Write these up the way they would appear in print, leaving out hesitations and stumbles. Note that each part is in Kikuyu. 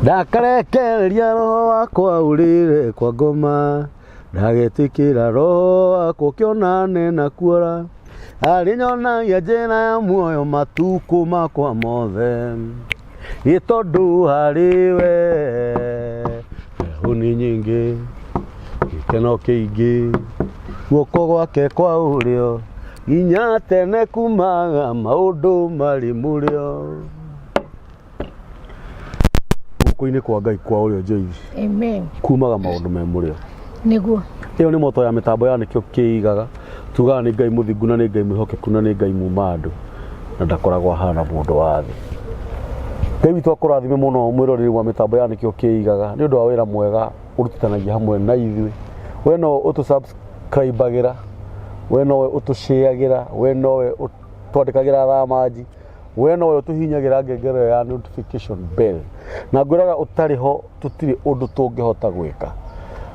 Ndakarekereria roho wakwa ũrĩre kwa ngoma, ndagetĩkĩra roho wakwa ũkĩonane na kuora. Arĩnyonagia njĩra ya muoyo matukũ makwa mothe, ĩ tondũ harĩ we heho nĩ nyingĩ, gĩkeno kĩingĩ, guoko gwake kwa ũrĩo nginya tene kumaga maũndũ marĩ mũrĩo. Guoko-inĩ kwa Ngai kwa ũrĩo, Joyce, Amen. kumaga maũndũ me mũrĩo. Nĩguo. Ĩyo nĩ moto ya mĩtambo ya nĩkĩo kĩigaga. Tugaga nĩ Ngai mũthingu na nĩ Ngai mwĩhokeku na nĩ Ngai muma andũ na ndakoragwo ahana mũndũ wa thĩ. Ngai witũ akũrathime mũno mwĩroreri wa mĩtambo ya nĩkĩo kĩigaga nĩ ũndũ wa wĩra mwega ũrutithanagia hamwe na ithuĩ. We no ũtũ-subscribe-agĩra, we nowe ũtũ-share-agĩra, we nowe ũtwandĩkagĩra thamanji, we nowe ũtũhinyagĩra ngengere ĩyo ya notification bell. Na ngwĩraga ũtarĩ ho tũtirĩ ũndũ tũngĩhota gwĩka.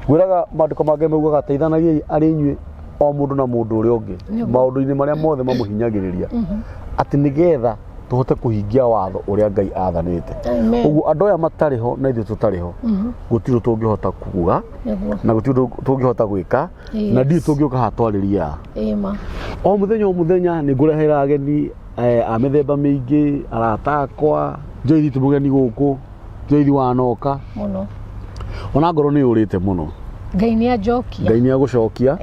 Ngwĩraga maandĩko mangĩ maugaga teithanagiai arĩ inyuĩ o mũndũ na mũndũ ũrĩa ũngĩ Nĩguo. maũndũ-inĩ marĩa mothe mamũhinyagĩrĩria, atĩ nĩgetha tũhote kũhingia watho ũrĩa Ngai athanĩte. Amen. Ũguo andũ aya matarĩ ho na ithuĩ tũtarĩ ho, gũtirĩ ũndũ tũngĩhota kuga Nĩguo. na gũtirĩ ũndũ tũngĩhota gwĩka na ndirĩ tũngĩũka haha twarĩrie aya. Ĩma. O mũthenya o mũthenya nĩ ngũrehera ageni a mĩthemba mĩingĩ, arata akwa. Joyce ti mũgeni gũkũ, Joyce wanoka Mũno. Ona ngoro nĩ yũrĩte mũno. Ngai nĩ anjokia. Ngai nĩ agũcokia.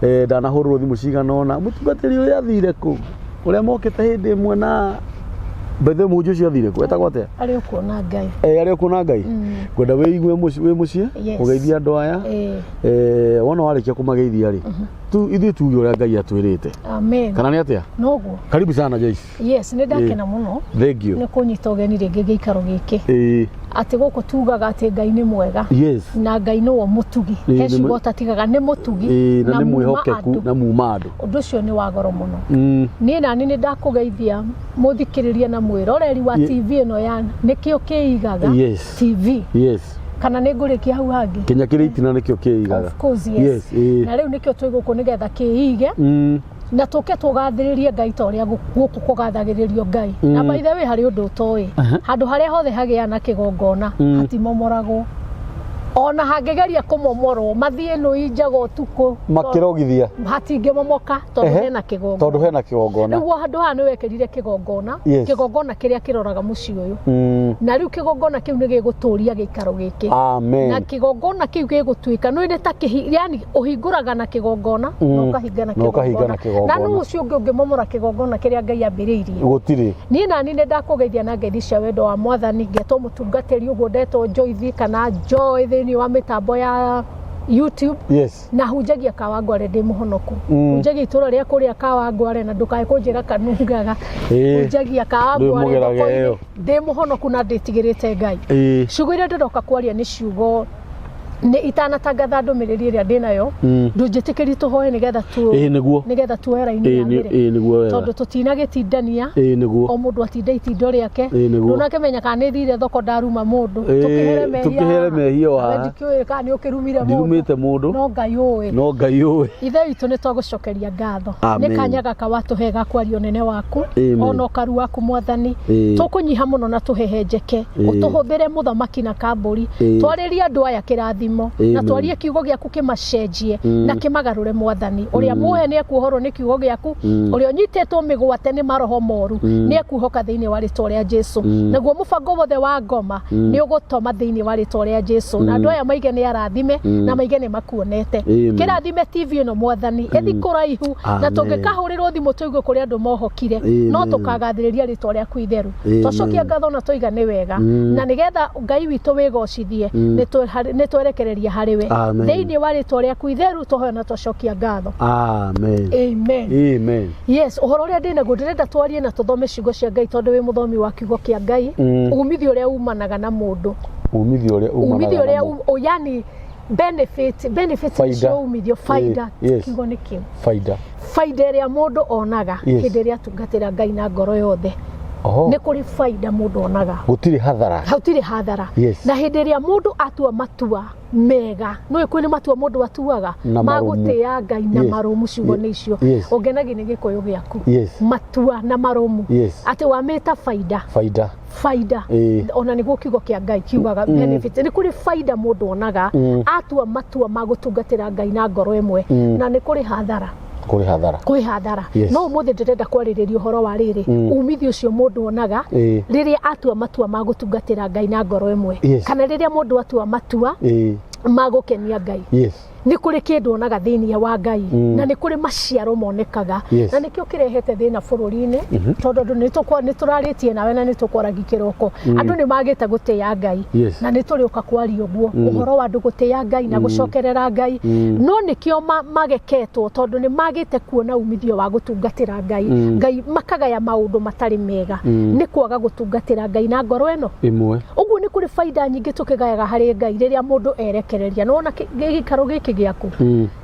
Ĩĩ. Ndanahũrĩrwo thimũ cigana ũna, mũtungatĩri ũrĩa athire kũ, ũrĩa mokĩte hĩndĩ ĩmwe na bethe mũhunjia ũcio athire kũ, etagwo atĩa? Arĩ ũkuona Ngai. Arĩ ũkuona Ngai. Ngwenda wĩigue wĩ mũciĩ ũgeithie andũ aya. Wona warĩkia kũmageithia rĩ, tu ithuĩ tuge ũrĩa Ngai atwĩrĩte. Amen. Kana nĩ atĩa? Noguo. Karibu sana, Joyce. Yes, nĩ ndakena mũno Thank you. nĩ kũnyita ũgeni rĩngĩ gĩikaro gĩkĩ. Atĩ gũkũ tugaga atĩ Ngai nĩ mwega. Na Ngai nĩwe mũtugi. He ciugo ũtatigaga, nĩ mũtugi. Na nĩ muma mwĩhokeku andũ. Na muma andũ. Ũndũ ũcio nĩ wa goro mũno. Niĩ nani nĩ ndakũgeithia mũthikĩrĩria na mwĩroreri wa TV ĩno ya nĩkĩo kĩigaga TV. Kana nĩ ngũrĩkia hau hangĩ? Kinya kĩrĩ itina nĩkĩo kĩigaga. Of course, yes. Yes, ĩĩ. Na rĩu nĩkĩo twĩ gũkũ nĩgetha kĩige na tũke tũgathĩrĩrie Ngai ta ũrĩa gũkũ kũgathagĩrĩrio Ngai. Na by the way, harĩ ũndũ ũtoĩ, handũ harĩa hothe hagĩa na kĩgongona hatimomoragwo, ona hangĩgeria kũmomorwo mathiĩ nũi njaga ũtukũ Makĩrogithia. Hatingĩmomoka tondũ hena kĩgongona. Tondũ hena kĩgongona. Rĩu handũ haha nĩ wekĩrire kĩgongona, kĩgongona kĩrĩa kĩroraga mũciĩ ũyũ, na rĩu kĩgongona kĩu nĩ gĩgũtũria gĩikaro gĩkĩ. Amen. Na kĩgongona kĩu gĩgũtuĩka nĩ ta kĩhi, yani ũhingũraga na kĩgongona na ũkahinga na Na ũkahinga na kĩgongona. Na kĩgongona. nũ ũcio ũngĩ ũngĩmomora kĩgongona kĩrĩa Ngai ambĩrĩirie? Gũtirĩ. Niĩ nani nĩ ndakũgeithia na ngeithi cia wendo wa Mwathani. Ngetwo mũtungatĩri ũguo, ndetwo Joyce kana Joy thĩinĩ wa mĩtambo ya YouTube. Na hunjagia Kawangware ndĩ mũhonoku. Hunjagia itũra rĩa kũrĩa Kawangware, na ndũkae kũnjĩra kanungaga. Hunjagia Kawangware Ndwĩmũgeraga thoko-inĩ. ĩyo. Ndĩ mũhonoku na ndĩtigĩrĩte Ngai. Ciugo iria ndĩroka kwaria nĩ ciugo nĩ itanatangatha ndũmĩrĩri ĩrĩa ndĩnayo. Ndũnjĩtĩkĩri tũhoe nĩgetha tu Ĩĩ, nĩguo. nĩgetha tuoe raini Ĩĩ, yagĩre? Ĩĩ, nĩguo wega. Tondũ tũtinagĩtindania. Ĩĩ, nĩguo. O mũndũ atinda itindo rĩake. Ĩĩ, nĩguo. Ndũnakĩmenya kana nĩ thire thoko ndaruma mũndũ. Ĩĩ, Tũkĩhere mehia. Tũkĩhere mehia o Nawe haha. ndikĩũĩ kana nĩ ũkĩrumire mũndũ. Ndirumĩte mũndũ. No Ngai ũĩ. No Ngai ũĩ. Ithe witũ, nĩ twagũcokeria ngatho Amen. nĩ kanya gaka watũhe ga kwaria ũnene waku Amen. ona ũkaru waku. Mwathani, tũkũnyiha mũno na tũhehenjeke. Ũtũhũthĩre mũthamaki na kambũri. Twarĩrie andũ aya kĩrathimo na Amen. twarie kiugo gĩaku kĩmacenjie na kĩmagarũre. Mwathani, ũrĩa muohe nĩ ekuohorwo nĩ kiugo gĩaku, ũrĩa ũnyitĩtwo mĩgwate nĩ maroho moru nĩ ekuohoka thĩinĩ wa rĩtwa rĩa Jesu. Naguo mũbango wothe wa ngoma nĩ ũgũtoma thĩinĩ wa rĩtwa rĩa Jesu, na andũ aya maige nĩ arathime na maige nĩ makuonete. Amen. Kĩrathime TV ĩno, Mwathani, ĩthi kũraihu na Amen. tũngĩkahũrĩrwo thimũ tũigue kũrĩa andũ mohokire no Amen. tũkagathĩrĩria rĩtwa rĩaku itheru. Amen. Twacokia ngatho na tũiga nĩ wega, na nĩgetha Ngai witũ wĩgocithie, nĩ twerekereria harĩ we. Amen. Thĩinĩ wa rĩtwa rĩaku itheru tũhoya na twacokia ngatho. Amen. Amen. Amen. Yes, ũhoro ũrĩa ndĩ naguo, ndĩrenda twarie na tũthome ciugo cia Ngai, tondũ wĩ mũthomi wa kiugo kĩa Ngai. Umithio ũrĩa umanaga na mũndũ. Umithio ũrĩa umanaga umithio na ũrĩa mũndũ. Yani benefit Faida. nĩcio umithio, faida. Kiugo nĩ kĩu. Faida. Faida ĩrĩa mũndũ onaga hĩndĩ ĩrĩa atungatĩra Ngai na ngoro yothe. Nĩ kũrĩ faida mũndũ onaga. Gũtirĩ hathara. Hatirĩ hathara. Na hĩndĩ ĩrĩa mũndũ atua matua mega, nĩ kwĩ matua mũndũ atuaga Na ma marũmu. gũtĩĩa Ngai na marũmu, ciugo nĩ icio. Ũngenagi nĩ Gĩkũyũ gĩaku. Matua na marũmu. Atĩ wamĩta faida. Faida. Baida. Ona nĩguo kiugo kĩa Ngai kiugaga benefit. Nĩ kũrĩ baida mũndũ onaga atua matua ma gũtungatĩra Ngai na ngoro ĩmwe, na nĩ kũrĩ hathara. Kũrĩ hathara. Kwĩ hathara. No ũmũthĩ ndĩrenda kwarĩrĩria ũhoro wa rĩrĩ, umithio ũcio mũndũ onaga rĩrĩa atua matua ma gũtungatĩra Ngai na ngoro ĩmwe, kana rĩrĩa mũndũ atua matua ma gũkenia Ngai. Nĩ kũrĩ kĩndũ onaga thĩinĩ wa Ngai, na nĩ kũrĩ maciaro monekaga. Na nĩkĩo kĩrehete thĩna bũrũri-inĩ, tondũ andũ nĩ tũrarĩtie nawe na nĩ tũkwaragia kĩroko, andũ nĩ magĩte gũtĩĩa Ngai. Na nĩ tũrĩũka kwaria ũguo ũhoro wa andũ gũtĩĩa Ngai na gũcokerera Ngai, no nĩkĩo mageketwo, tondũ nĩ magĩte kuona umithio wa gũtungatĩra Ngai. Ngai makagaya maũndũ matarĩ mega nĩ kwaga gũtungatĩra Ngai na ngoro ĩno ĩmwe. Ũguo nĩ kũrĩ baida nyingĩ tũkĩgayaga harĩ Ngai rĩrĩa mũndũ erekereria. Nĩwona gĩikaro gĩkĩ gĩaku,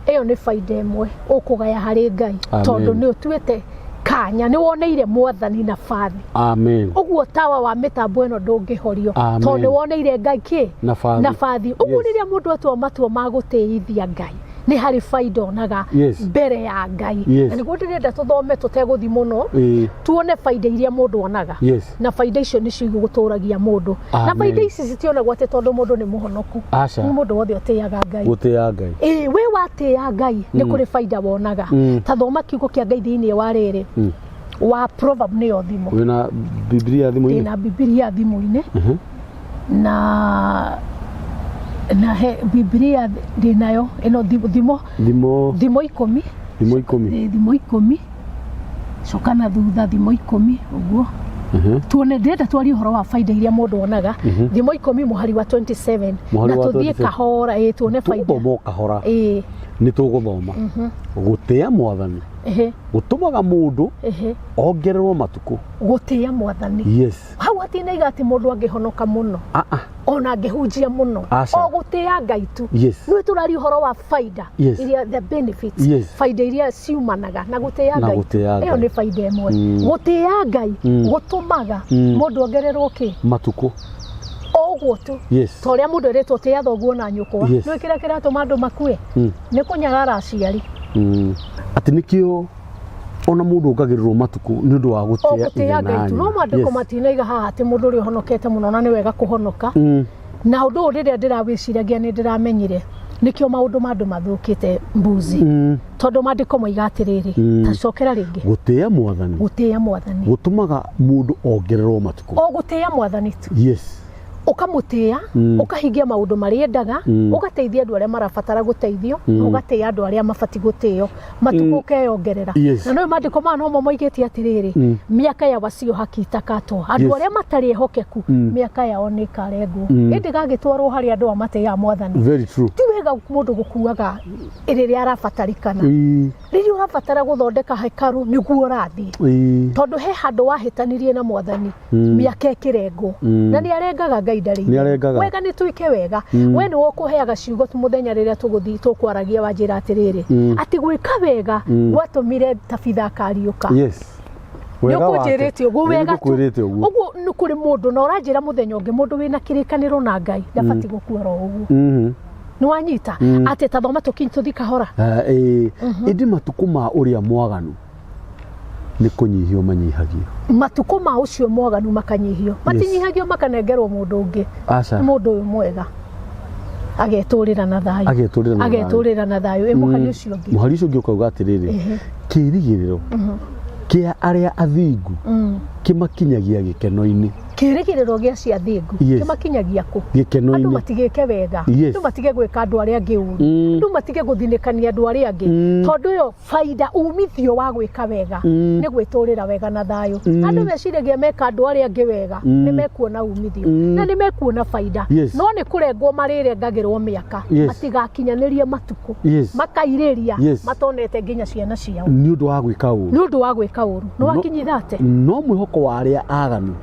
ĩyo nĩ baida ĩmwe ũkũgaya harĩ Ngai. Amen. Tondũ nĩ ũtuĩte kanya, nĩ woneire mwathani nabathi. Amen. Ũguo tawa wa mĩtambo ĩno ndũngĩhorio. Amen. Tondũ nĩ woneire Ngai kĩ? Nabathi. Nabathi. Ũguo rĩrĩa mũndũ atua matua ma gũtĩithia Ngai, nĩ harĩ baida onaga mbere ya Ngai. Na nĩguo ndĩrenda tũthome tũtegũthiĩ mũno, tuone baida iria mũndũ onaga. Na baida icio nĩcio igũtũragia mũndũ. Na Amen. baida ici citionagwo atĩ tondũ mũndũ nĩ mũhonoku. Aca. Nĩ mũndũ wothe ũtĩaga Ngai. Gũtĩĩa Ngai. Ĩĩ, we watĩĩa Ngai nĩ kũrĩ baida wonaga. Ta thoma kiugo kĩa Ngai thĩinĩ wa rĩrĩ, wa proverb, nĩyo thimo. Wĩna Bibilia thimũ-inĩ? Ndĩna Bibilia thimũ-inĩ. Na he Bibilia ndĩnayo ĩno, thimo. Thimo. Thimo 10. Thimo 10. Ĩĩ, thimo 10, coka na thutha thimo 10 ũguo. Tuone, ndĩrenda twarie ũhoro wa baida iria mũndũ onaga. Thimo 10 mũhari wa 27. Mũhari Na wa tũthiĩ 27. kahora, ĩĩ, tuone baida. Tũgũthoma o kahora. Nĩ tũgũthoma. Gũtĩĩa mwathani gũtũmaga mũndũ ongererwo matukũ. Gũtĩĩa mwathani. Hau hatinaiga atĩ mũndũ angĩhonoka mũno, Ah, ah. ona angĩhunjia mũno. Aca. O gũtĩĩa Ngai tu. Nĩ tũraria ũhoro wa baida iria, the benefits, baida iria ciumanaga na gũtĩĩa Na Ngai. Gũtĩĩa Ĩyo Ngai. nĩ baida ĩmwe. Gũtĩĩa Ngai gũtũmaga mũndũ ongererwo kĩ? Matukũ. O ũguo tu. Ta ũrĩa mũndũ erĩtwo tĩĩa thoguo na nyũkwa. Nĩ kĩrĩa kĩratũma andũ makue nĩ kũnyarara aciari. Atĩ nĩkĩo ona mũndũ ongagĩrĩrwo matukũ nĩ ũndũ wa O gũtĩĩa ithe gũtĩĩa na Ngai tu. No nyina. maandĩko matinaiga haha atĩ mũndũ ũrĩa ũhonokete mũno, na nĩ wega kũhonoka. Na ũndũ ũyũ rĩrĩa ndĩrawĩciragia nĩ ndĩramenyire nĩkĩo maũndũ ma andũ mathũkĩte mbuzi, tondũ maandĩko moiga atĩrĩrĩ, ta cokera rĩngĩ. Gũtĩĩa mwathani Gũtĩĩa mwathani gũtũmaga mũndũ ongererwo matukũ. O gũtĩĩa mwathani tu. Ũkamũtĩĩa, ũkahingia maũndũ marĩa endaga, ũgateithia andũ arĩa marabatara gũteithio, na ũgatĩĩa andũ arĩa mabatiĩ gũtĩo, matukũ ũkeyongerera. Na no maandĩko maya nomo moigĩte atĩrĩrĩ, miaka ya wasio haki itakatwo. Andũ arĩa matarĩ ehokeku, mĩaka yao nĩ ĩkarengwo, ĩndĩ gagĩtwarwo harĩ andũ a matĩaga mwathani. Very true. Ti wega mũndũ gũkuaga rĩrĩa arabatarĩkana. Rĩrĩa ũrabatara gũthondeka hekarũ nĩguo ũrathiĩ, tondũ he handũ wahĩtanirie na mwathani, mĩaka ĩkĩrengwo. Na nĩ arengaga, Ngai ndarĩ. Nĩ arengaga. Wega nĩ twĩke wega. We nĩwe ũkũheaga ciugo mũthenya rĩrĩa tũgũthiĩ tũkwaragia, wanjĩra atĩrĩrĩ, atĩ gwĩka wega gwatũmire Tabitha akariũka. Nĩ Wega wake. ũkũnjĩrĩte ũguo. Nĩ Wega tu. ngũkwĩrĩte ũguo. Ũguo nĩ kũrĩ mũndũ na ũranjĩra mũthenya ũngĩ, mũndũ wĩna kĩrĩkanĩro na Ngai ndabatiĩ gũkua ro ũguo. Nĩ wanyita atĩ ta thoma tũkinyi tũthi kahora. Ah, ĩĩ. Ĩndĩ matukũ ma ũrĩa mwaganu nĩ kũnyihio manyihagio. Matukũ ma ũcio mwaganu makanyihio, matinyihagio makanengerwo mũndũ ũngĩ. Aca. Nĩ mũndũ ũyũ mwega agetũrĩra na thayũ. Agetũrĩra na thayũ. Agetũrĩra na thayũ. Ĩ mũhari ũcio ũngĩ? Mũhari ũcio ũngĩ ũkauga atĩrĩrĩ, kĩĩrĩgĩrĩro kĩa arĩa athingu kĩmakinyagia gĩkeno-inĩ. Kĩrĩgĩrĩro gĩa cia thingu kĩmakinyagia kũ? Andũ Gĩkeno-inĩ. Matigĩke wega. Andũ matige gwĩka andũ arĩa angĩ ũru. Andũ matige gũthinĩkania andũ arĩa angĩ, tondũ ĩyo baida, umithio wa gwĩka wega nĩ gwĩtũrĩra wega na thayũ. Andũ meciragia meka andũ arĩa angĩ wega nĩ mekuona umithio na nĩ mekuona baida, no nĩ kũrengwo marĩrengagĩrwo mĩaka, matigakinyanĩrie matukũ, makairĩria matonete nginya ciana ciao. Nĩ ũndũ wa gwĩka ũru. Nĩ ũndũ wa gwĩka ũru. Nĩ wakinyitha ate? No mwĩhoko wa arĩa aganu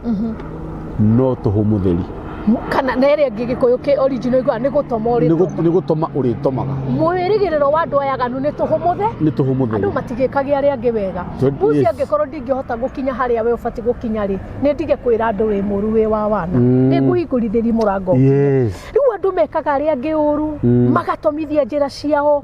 no tũhũ mũtheri. Kana na ĩrĩa ĩngĩ Gĩkũyũ kĩ original iguaga nĩ gũtoma Nĩ ũrĩtoma. Nĩ gũtoma ũrĩtomaga. Mwĩrĩgĩrĩro wa andũ aya aganu nĩ tũhũ mũthe. Nĩ tũhũ mũtheri. Andũ matigĩkage arĩa angĩ wega. Mbuzi, angĩkorwo ndingĩhota gũkinya harĩa we ũbatiĩ gũkinya rĩ, nĩ ndige kwĩra andũ wĩ mũru, wĩ wa wana, nĩ ngũhingũrithĩria mũrango. Rĩu andũ mekaga arĩa angĩ ũru, magatomithia njĩra ciao,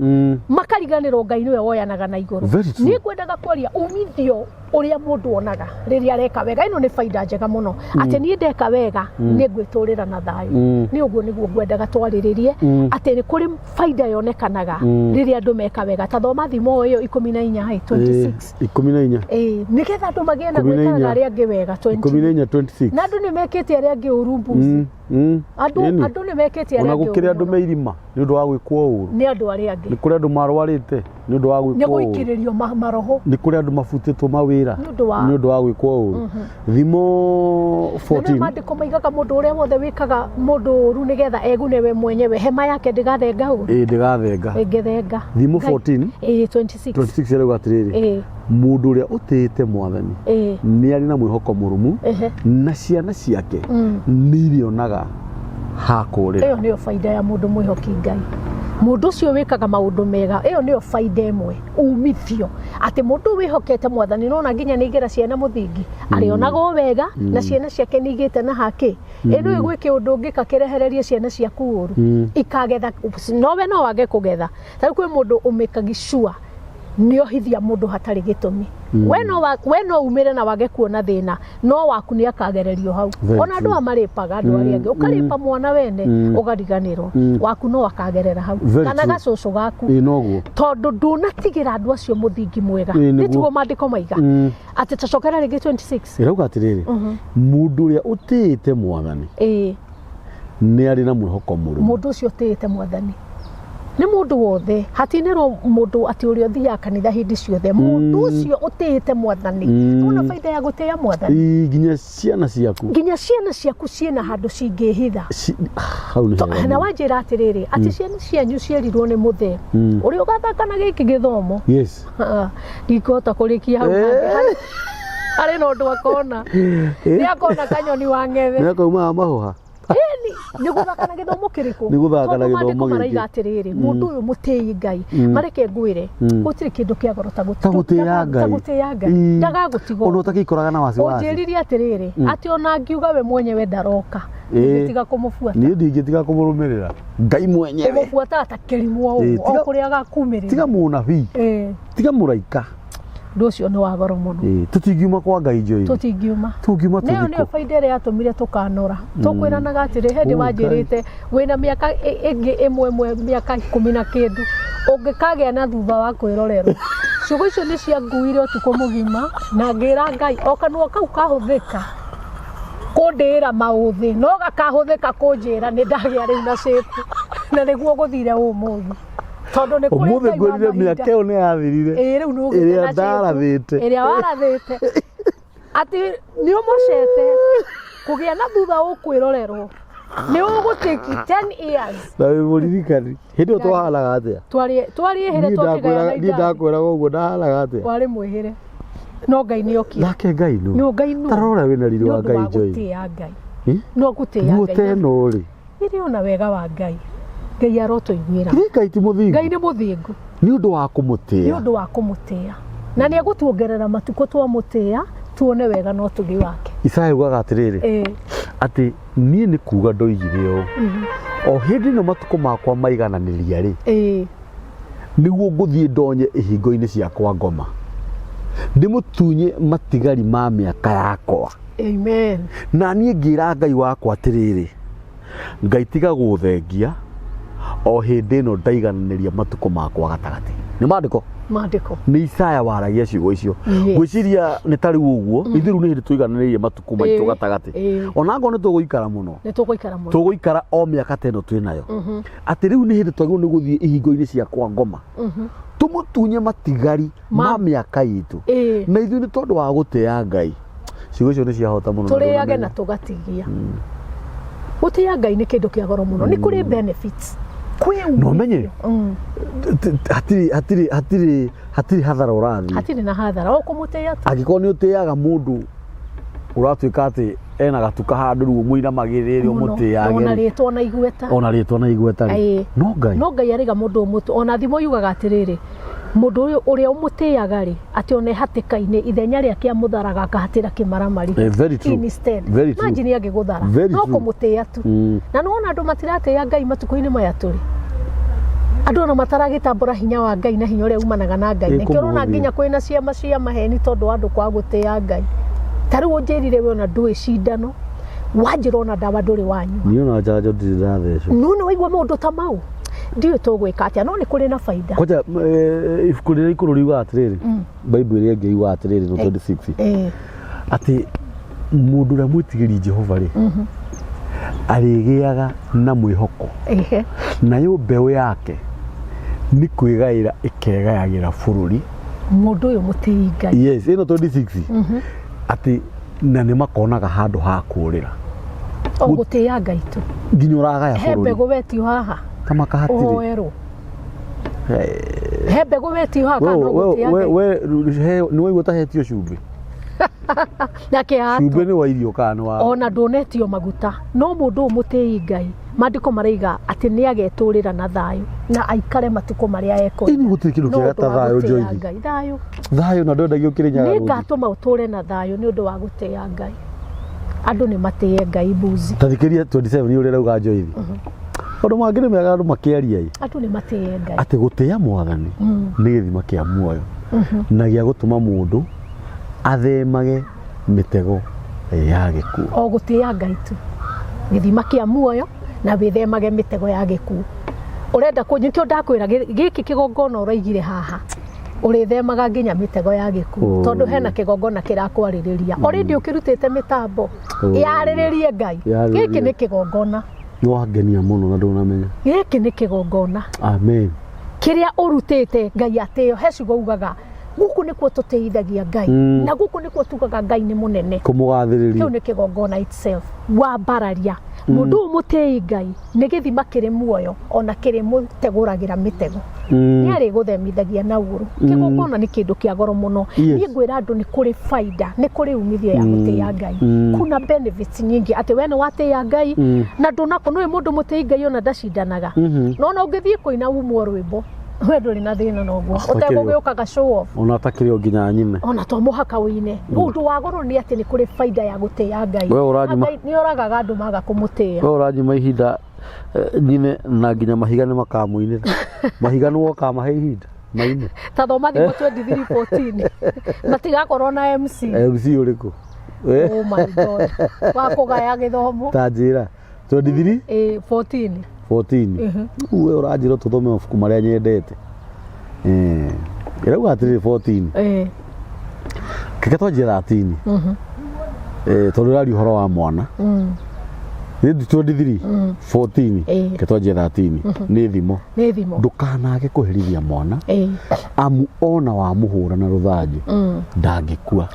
makariganĩrwo Ngai nĩwe woyanaga na igũrũ. Very true. Niĩ ngwendaga kwaria umithio. Ũrĩa mũndũ onaga rĩrĩa areka wega, ĩno nĩ baida njega mũno, atĩ niĩ ndeka wega nĩ ngwĩtũrĩra na thayũ. Nĩ ũguo nĩguo ngwendaga twarĩrĩrie, atĩ nĩ kũrĩ baida yonekanaga rĩrĩa andũ meka wega. Ta thoma thimo ĩyo 14 ĩ 26. 14. Ĩĩ, nĩgetha andũ magĩe na 14. Gwĩkaga arĩa angĩ wega 20. 14 26. Na andũ nĩ mekĩte arĩa angĩ ũru mbuci. Andũ Ĩni. andũ nĩ mekĩte arĩa Ona angĩ gũkĩrĩ ũru andũ mũno. me irima nĩ ũndũ wa gwĩkwo ũru. Nĩ andũ arĩa angĩ. Nĩ kũrĩ andũ marwarĩte nĩ ũndũ wa Nĩ gwĩkwo ũru. gũikĩrĩrio maroho. Nĩ kũrĩ andũ mabutĩtwo mawĩra Nĩ ũndũ wa nĩ ũndũ wa gwĩkwo ũru. Thimo Na nĩ 14. maandĩko maigaga mũndũ ũrĩa wothe wĩkaga mũndũ ũru nĩgetha egune we mwenyewe, hema yake ndĩgathenga ũru. Ĩ, ndĩgathenga. Ĩngĩthenga. Thimo Ngai- 14 Ĩ, 26. 26 ĩrauga atĩrĩrĩ, mũndũ ũrĩa ũtĩĩte mwathani nĩ arĩ na mwĩhoko mũrũmu, na ciana ciake nĩ irĩonaga ha kũũrĩra. Ĩyo nĩyo baida ya mũndũ mwĩhoki Ngai, mũndũ ũcio wĩkaga maũndũ mega. Ĩyo nĩyo baida ĩmwe, umithio, atĩ mũndũ wĩhokete mwathani nona nginya nĩ igĩra ciana mũthingi, arĩonaga o wega na ciana ciake nĩ igĩte na hake. Ĩno ĩgwĩke ũndũ ũngĩka kĩrehererie ciana ciaku ũru, ikagetha nowe no wage kũgetha. Ta rĩu kwĩ mũndũ ũmĩkagi sure nĩ ohithia mũndũ hatarĩ gĩtũmi. We no umĩre na wage kuona thĩna, no waku nĩ akagererio hau. Very Ona andũ true. aya marĩpaga andũ arĩa angĩ, ũkarĩpa mwana wene ũgariganĩrwo, waku no akagerera hau, Very kana true. gacũcũ gaku, Ĩ, noguo. Tondũ ndũnatigĩra andũ acio mũthingi mwega. Ĩ, nĩguo. Nĩ tiguo maandĩko maiga atĩ tacokera rĩngĩ 26. Ĩrauga atĩrĩrĩ, mũndũ ũrĩa ũtĩĩte mwathani nĩ arĩ na mwĩhoko mũrũmu. Mũndũ ũcio ũtĩĩte mwathani nĩ mũndũ wothe, hatinĩrwo mũndũ atĩ ũrĩa ũthiaga kanitha hĩndĩ ciothe. Mũndũ ũcio ũtĩĩte mwathani, ona baida ya gũtĩĩa mwathani. Ĩ, nginya ciana ciaku. Nginya ciana ciaku ciĩna handũ cingĩhitha. Hau nĩ hega Na mũno. wanjĩra atĩrĩrĩ, atĩ ciana cianyu cierirwo nĩ mũthee ũrĩa ũgathaka na gĩkĩ gĩthomo. Ah, ndingĩhota kũrĩkia hau hangĩ. Harĩ na ũndũ akona, nĩ akona kanyoni wa ng'ethe. Nĩ akaumaga mahũha. Ĩni, nĩ gũthaka na gĩthomo kĩrĩkũ? Nĩ gũthaka na Tondũ maandĩko gĩthomo gĩkĩ. maraiga atĩrĩrĩ, mũndũ ũyũ mũtĩi Ngai, mareke ngwĩre, gũtirĩ kĩndũ kĩa goro ta Ta gũtĩĩa ta Ngai. gũtĩĩa Ngai. Ndagagũtiga. Ona ũtakĩikoraga na wasiwasi. Ũnjĩrire atĩrĩrĩ, atĩ ona ngiuga we mwenyewe ndaroka, ndingĩtiga kũmũbuata. Niĩ ndingĩtiga kũmũrũmĩrĩra Ngai mwenyewe. Kũmũbuata ta kĩrimũ o Ĩĩ, ũguo, o kũrĩa agakumĩrĩra. Tiga mũnabii, tiga mũraika. Ũndũ ũcio nĩ wa goro mũno. Ĩ, tũtingiuma kwa Ngai njoiri. Tũtingiuma. Tũngiuma Nĩyo nĩyo tũthikũ. baida ĩrĩa yatũmire tũkanora. Tũkwĩranaga atĩrĩ, hĩndĩ Oh, wanjĩrĩte wĩna mĩaka ĩngĩ ĩmwe ĩmwe, mĩaka 10 na kĩndũ, ũngĩkagĩa na thutha wa kwĩrorerwo. Ciugo icio nĩ cianguire ũtukũ mũgima, na ngĩra Ngai o kanua kau kahũthĩka kũndĩĩra maũthĩ, no gakahũthĩka kũnjĩra nĩ ndagĩa rĩu na shape, na nĩguo gũthire ũmũthĩ, tondũ nĩ kũrĩ Ũmũthĩ Ngai wa ngwĩrire mahinda. mĩaka ĩyo nĩ yathirire. Ĩĩ, rĩu nĩ ũgĩte Ĩrĩa na shape. ndarathĩte. Ĩrĩa warathĩte atĩ nĩ ũmocete kũgĩa na thutha ũkwĩrorerwo, nĩ ũgũtĩki 10 years. Na wĩ mũririkani hĩndĩ ĩyo twahanaga atĩa? Twarĩ ĩhĩre Niĩ twakĩgayana ndakwĩraga- niĩ indathi. ndakwĩraga ũguo ndahanaga atĩa? Warĩ mwĩhĩre, no Ngai nĩ okire. Nake Ngai nũ? Nĩ Ngai nũ? Ta rora wĩna riri Nĩ wa ũndũ Ngai wa Joy. gũtĩĩa Ngai. Ĩ? No gũtĩĩa Nguo Ngai ta ĩno rĩ, ĩrĩ ona wega wa Ngai, Ngai arotũiguĩra. Nĩ Ngai ti mũthingu? Ngai nĩ mũthingu. Nĩ ũndũ wa Nĩ kũmũtĩĩa. ũndũ wa kũmũtĩĩa, na nĩ egũtuongerera matukũ twamũtĩĩa, tuone wega na ũtugi wake. Isaya ugaga atĩrĩrĩ, atĩ niĩ nĩ kuga ndoigire ũũ, o hĩndĩ ĩno matukũ makwa maigananĩria rĩ, nĩguo ngũthiĩ ndonye ihingo-inĩ ciakwa ngoma, ndĩmũtunye matigari ma mĩaka yakwa. Amen. Na niĩ ngĩra Ngai wakwa atĩrĩrĩ, Ngai, tiga gũthengia o hĩndĩ ĩno ndaigananĩria matukũ makwa gatagatĩ. Nĩ maandĩko. Maandĩko. Nĩ Isaya waragia ciugo icio. Ngwĩciria nĩ ta rĩu ũguo ithuĩ rĩu nĩ hĩndĩ tũigananĩirie matukũ maitũ gatagatĩ. Ona ngorwo nĩ tũgũikara mũno, Nĩ tũgũikara mũno. Tũgũikara o mĩaka ta ĩno twĩ nayo, atĩ rĩu nĩ hĩndĩ twagĩrĩirwo nĩ gũthiĩ ihingo-inĩ cia kwa ngoma, tũmũtunye matigari ma mĩaka itũ. Na ithuĩ nĩ tondũ wa gũtĩa Ngai, ciugo icio nĩ ciahota mũno na Tũrĩage ndũnamenya. Na tũgatigia. Gũtĩa Ngai nĩ kĩndũ kĩa goro mũno, nĩ kũrĩ benefits kwĩ Na ũmenye, hatirĩ hatirĩ hatirĩ hatirĩ hathara ũrathiĩ. Hatirĩ na hathara o kũmũtĩa tu. Angĩkorwo nĩ ũtĩaga mũndũ ũratuĩka atĩ ena gatuka handũ, rĩu ũmũinamagĩrĩre Mũno. Ona ũmũtĩage. rĩtwa na igweta. Ona rĩtwa na igweta rĩ, no Ngai. No Ngai arĩga mũndũ ũmũtũ, ona thimo yugaga atĩrĩrĩ, mũndũ ũyũ ũrĩa ũmũtĩaga rĩ, atĩ ona hatĩka-inĩ ithenya rĩake amũtharaga akahatĩra kĩmaramari. Very true. Instead. Very true. Imagine angĩgũthara Very no true. kũmũtĩa tu. Na nĩwona andũ matiratĩĩa Ngai matukũ-inĩ maya tũrĩ. Andũ ona mataragĩtambũra hinya wa Ngai na hinya ũrĩa umanaga na Ngai. Ĩ, Nĩkĩo ũrona kũmũhũthia. nginya kwĩna ciama cia maheni tondũ wa andũ kwaga gũtĩĩa Ngai. Ta rĩu ũnjĩrire we ona ndũĩ cindano, wanjĩra ona ndawa ndũrĩ wanyua. Niĩ ona njanjo ndirĩ ndathecwo. No nĩ waigua maũndũ ta mau? Ndiũĩ tũgwĩka atĩa, no nĩ kũrĩ na baida. Kwanja ibuku rĩrĩa ikũrũ riugaga atĩrĩrĩ, Bible ĩrĩa ĩngĩ yugaga atĩrĩrĩ no 26 atĩ mũndũ ũrĩa mwĩtigĩri Jehova rĩ, arĩgĩaga na mwĩhoko, nayo mbeũ yake nĩ kwĩgaĩra ĩkegayagĩra bũrũri. Mũndũ ũyũ mũtĩi Ngai. Yes, ĩno 26 atĩ na nĩ makonaga handũ ha kũũrĩra. O gũtĩĩa Ngai tu. Nginya ũragaya He bũrũri. mbegũ wetio haha. Ta makahatirĩ. Ũhoerwo. He mbegũ wetio haha kana no gũtĩĩa Ngai. We nĩ waigua ta hetio cumbĩ? Na kĩhato. Cumbĩ nĩ wa irio kana nĩ wa Ona ndũnetio maguta. No mũndũ ũyũ mũtĩi Ngai, maandĩko maraiga atĩ nĩ agetũrĩra na thayũ na aikare matukũ marĩa ekwenda. Ĩni gũtirĩ kĩndũ No kĩega ũndũ ta wa thayũ, gũtĩĩa Joyce. Ngai. Thayũ. Thayũ na ndwendagio Kĩrĩnyaga Nĩ rũthi. ngatũma ũtũre na thayũ nĩ ũndũ wa gũtĩĩa Ngai. Andũ nĩ matĩe Ngai mbuzi. Ta thikĩrĩria 27 ũrĩa ĩrauga Joyce. Maũndũ mangĩ nĩ mega andũ makĩaria ĩ. Andũ nĩ matĩe Ngai. Atĩ gũtĩĩa mwathani nĩ gĩthima kĩa muoyo na gĩa gũtũma mũndũ athemage mĩtego ya gĩkuũ. O gũtĩĩa Ngai tu. Gĩthima kĩa muoyo na wĩthemage mĩtego ya gĩkuũ. Ũrenda kũ nĩkĩo ndakwĩra gĩkĩ kĩgongona ũraigire haha ũrĩthemaga nginya mĩtego ya gĩkuũ tondũ hena kĩgongona kĩrakwarĩrĩria. Already ũkĩrutĩte mĩtambo yarĩrĩrie Ngai. Yarĩrĩrie. Gĩkĩ nĩ kĩgongona. Nĩ wangenia mũno na ndũnamenya. Gĩkĩ nĩ kĩgongona. Amen. Kĩrĩa ũrutĩte Ngai atĩo, he ciugo ugaga gũkũ nĩkuo tũtĩithagia Ngai na gũkũ nĩkuo tugaga Ngai nĩ mũnene. Kũmũgathĩrĩria. Kĩu nĩ kĩgongona itself. Wambararia mũndũ ũyũ mũtĩi Ngai nĩ gĩthima kĩrĩ muoyo ona kĩrĩ mũtegũragĩra mĩtego. Nĩ arĩgũthemithagia na ũru. Kĩgongona nĩ kĩndũ kĩa goro mũno. Niĩ ngwĩra andũ nĩ kũrĩ baida, nĩ kũrĩ umithio ya gũtĩĩa Ngai. Kuna benefits nyingĩ atĩ we nĩ watĩĩa Ngai na ndũnako nĩ mũndũ mũtĩi Ngai ona ndacindanaga. No ona ũngĩthiĩ kũina umwo rwĩmbo we ndũrĩ na thĩna na ũguo ũtegũgĩũkaga show off. Ona atakĩrĩ o nginya nyine. Ona to mũhaka ũine. Ũndũ wa goro nĩ atĩ nĩ kũrĩ baida ya gũtĩĩa Ngai. We ũranyuma. Ngai nĩ oragaga andũ maga kũmũtĩĩa. We ũranyuma ihinda nyine na nginya mahiga nĩ makamũinĩra. Mahiga nĩwe ũkamahe ihinda maine. Ta thoma thimũ 23:14. Matigakorwo na MC. MC ũrĩkũ? Oh my God. Wa kũgaya gĩthomo. Ta njĩra 23 14. 14. We ũranjĩra tũthome mabuku marĩa nyendete. Ĩrauga atĩrĩrĩ 14. Keke twanjie 13. Tondũ ĩraria ũhoro wa mwana. Nĩ 23 14. Keke twanjie 13. Nĩ thimo. Nĩ thimo. Ndũkanage kũherithia mwana. Amu ona wamũhũra na rũthanju ndangĩkua.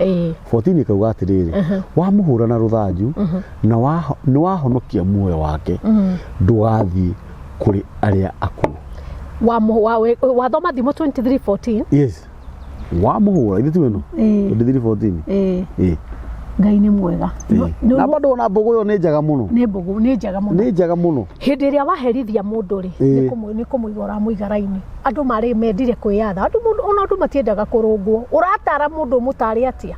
14 ĩkauga atĩrĩrĩ, wamũhũra na rũthanju na nĩ wahonokia muoyo wake, ndũgathiĩ kũrĩ arĩa akuũ. Wathoma thimo 23:14. Yes. Wamũhũra ithe tu ĩno 23:14. Ngai nĩ mwega. Na bado ona mbũgũ ĩyo nĩ njega mũno. Nĩ mbũgũ, nĩ njega mũno. Nĩ njega mũno. Hĩndĩ ĩrĩa waherithia mũndũ rĩ, nĩ kũmũiga ũramũiga raini. Andũ marĩ mendire kwĩyatha. Andũ ona andũ matiendaga kũrũngwo. Ũratara mũndũ ũmũtare atĩa?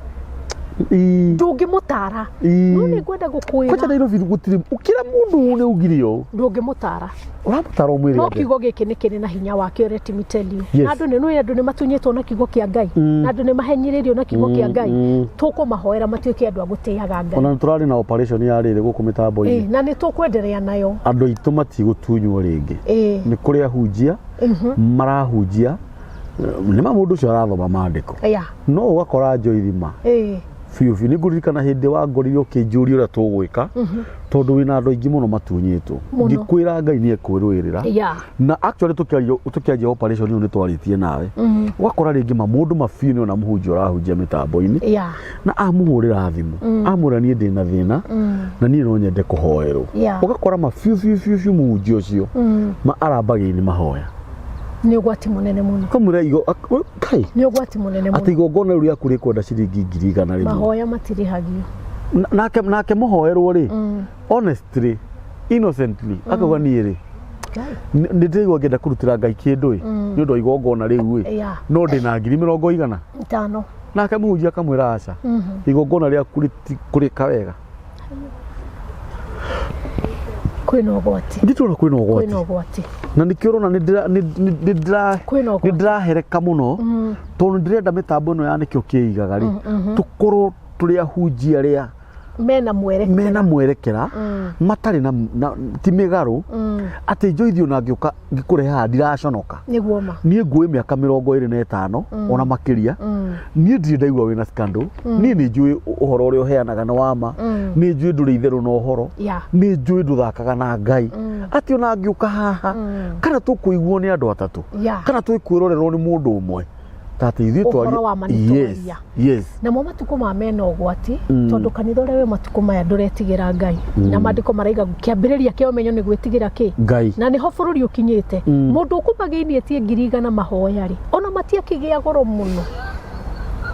Ndũngĩmũtara. No nĩ ngwenda gũkwĩra. Kwanja Nairobi gũtirĩ ũkĩra mũndũ nĩ ugire ũũ. Ndũngĩmũtara. Ũramũtara ũmwĩre No atĩa? kiugo gĩkĩ nĩ kĩrĩ na hinya wakĩo, let me tell you. Yes. Na andũ nĩ nũĩ andũ nĩ matunyĩtwo na kiugo kĩa Ngai. Na andũ nĩ mahenyĩrĩirio na kiugo kĩa Ngai. Tũkũmahoera matuĩke andũ a gũtĩaga Ngai. Ona nĩ tũrarĩ na operation ya rĩrĩ gũkũ mĩtambo-inĩ. Na nĩ tũkwenderea nayo. Andũ aitũ matigũtunywo rĩngĩ. Nĩ kũrĩ ahunjia marahunjia nĩ ma mũndũ ũcio arathoma maandĩko. No ũgakora Joyce ma biũ biũ. Nĩ ngũririkana hĩndĩ wangorire ũkĩnjũria ũrĩa tũgwĩka tondũ wĩna andũ aingĩ mũno matunyĩtwo. Ngĩkwĩra Ngai nĩ ekwĩrũĩrĩra. Na actually tũkĩanjia operation ĩyo nĩ twarĩtie nawe. Ũgakora rĩngĩ ma mũndũ ma biũ nĩ ona mũhunjia ũrahunjia mĩtambo-inĩ. Na amũhũrĩra thimũ. Amwĩra niĩ ndĩna thĩna na niĩ no nyende kũhoerwo. Ũgakora ma biũ biũ biũ biũ mũhunjia ũcio ma arambagia nĩ mahoya. Nĩ ũgwati mũnene mũno. Kamwĩra igo kai. Nĩ ũgwati mũnene mũno. Atĩ igongona rĩu rĩaku rĩkwenda ciringi 100,000. Mahoya matirĩhagio. Nake mũhoerwo rĩ, honestly, innocently, akauga niĩ rĩ, nĩ ndĩraigua ngĩenda kũrutĩra Ngai kĩndũ ĩ, nĩ ũndũ wa igongona rĩu ĩ, no ndĩna 50,000. Nake mũhunjia akamwĩra aca, igongona rĩaku rĩtikũrĩka wega. Kwĩna ũgwati. Nditũra kwĩna ũgwati. Kwĩna ũgwati. Na nĩkĩo ũrona nĩ ndĩra- nĩ- nĩ- nĩ ndĩra- Kwĩna ũgwati. nĩ ndĩrahereka mũno tondũ nĩ ndĩrenda mĩtambo ĩno ya nĩkĩo kĩigaga rĩ tũkorwo tũrĩ ahunjia arĩa Mena mwerekera. Mena mwerekera matarĩ na ti mĩgarũ atĩ njoithi ona ngĩũka ngĩkũrehe haha ndiraconoka. Nĩguo ma. Niĩ nguĩ mĩaka 25 ona makĩria, niĩ ndirĩ ndaigua wĩna scandal. Niĩ nĩ njũĩ ũhoro ũrĩa ũheanaga nĩ wa ma, nĩ njũĩ ndũrĩ itherũ na ũhoro, nĩ njũĩ ndũthakaga na Ngai, atĩ ona ngĩũka haha kana tũkũiguo nĩ andũ atatũ kana twĩkwĩrorerwo nĩ mũndũ ũmwe ta atĩ ithuĩ Ũhoro wa ma nĩ Yes, twaria. yes. Namo matukũ ma mena ũgwati tondũ kanitha ũrĩa wĩ matukũ maya ndũretigĩra Ngai, na maandĩko maraiga kĩambĩrĩria kĩa ũmenyo nĩ gwĩtigĩra kĩ? Ngai. Na nĩho bũrũri ũkinyĩte. Mũndũ ũkuma gĩini etie 100,000 mahoya rĩ, ona matiakĩgĩa goro mũno,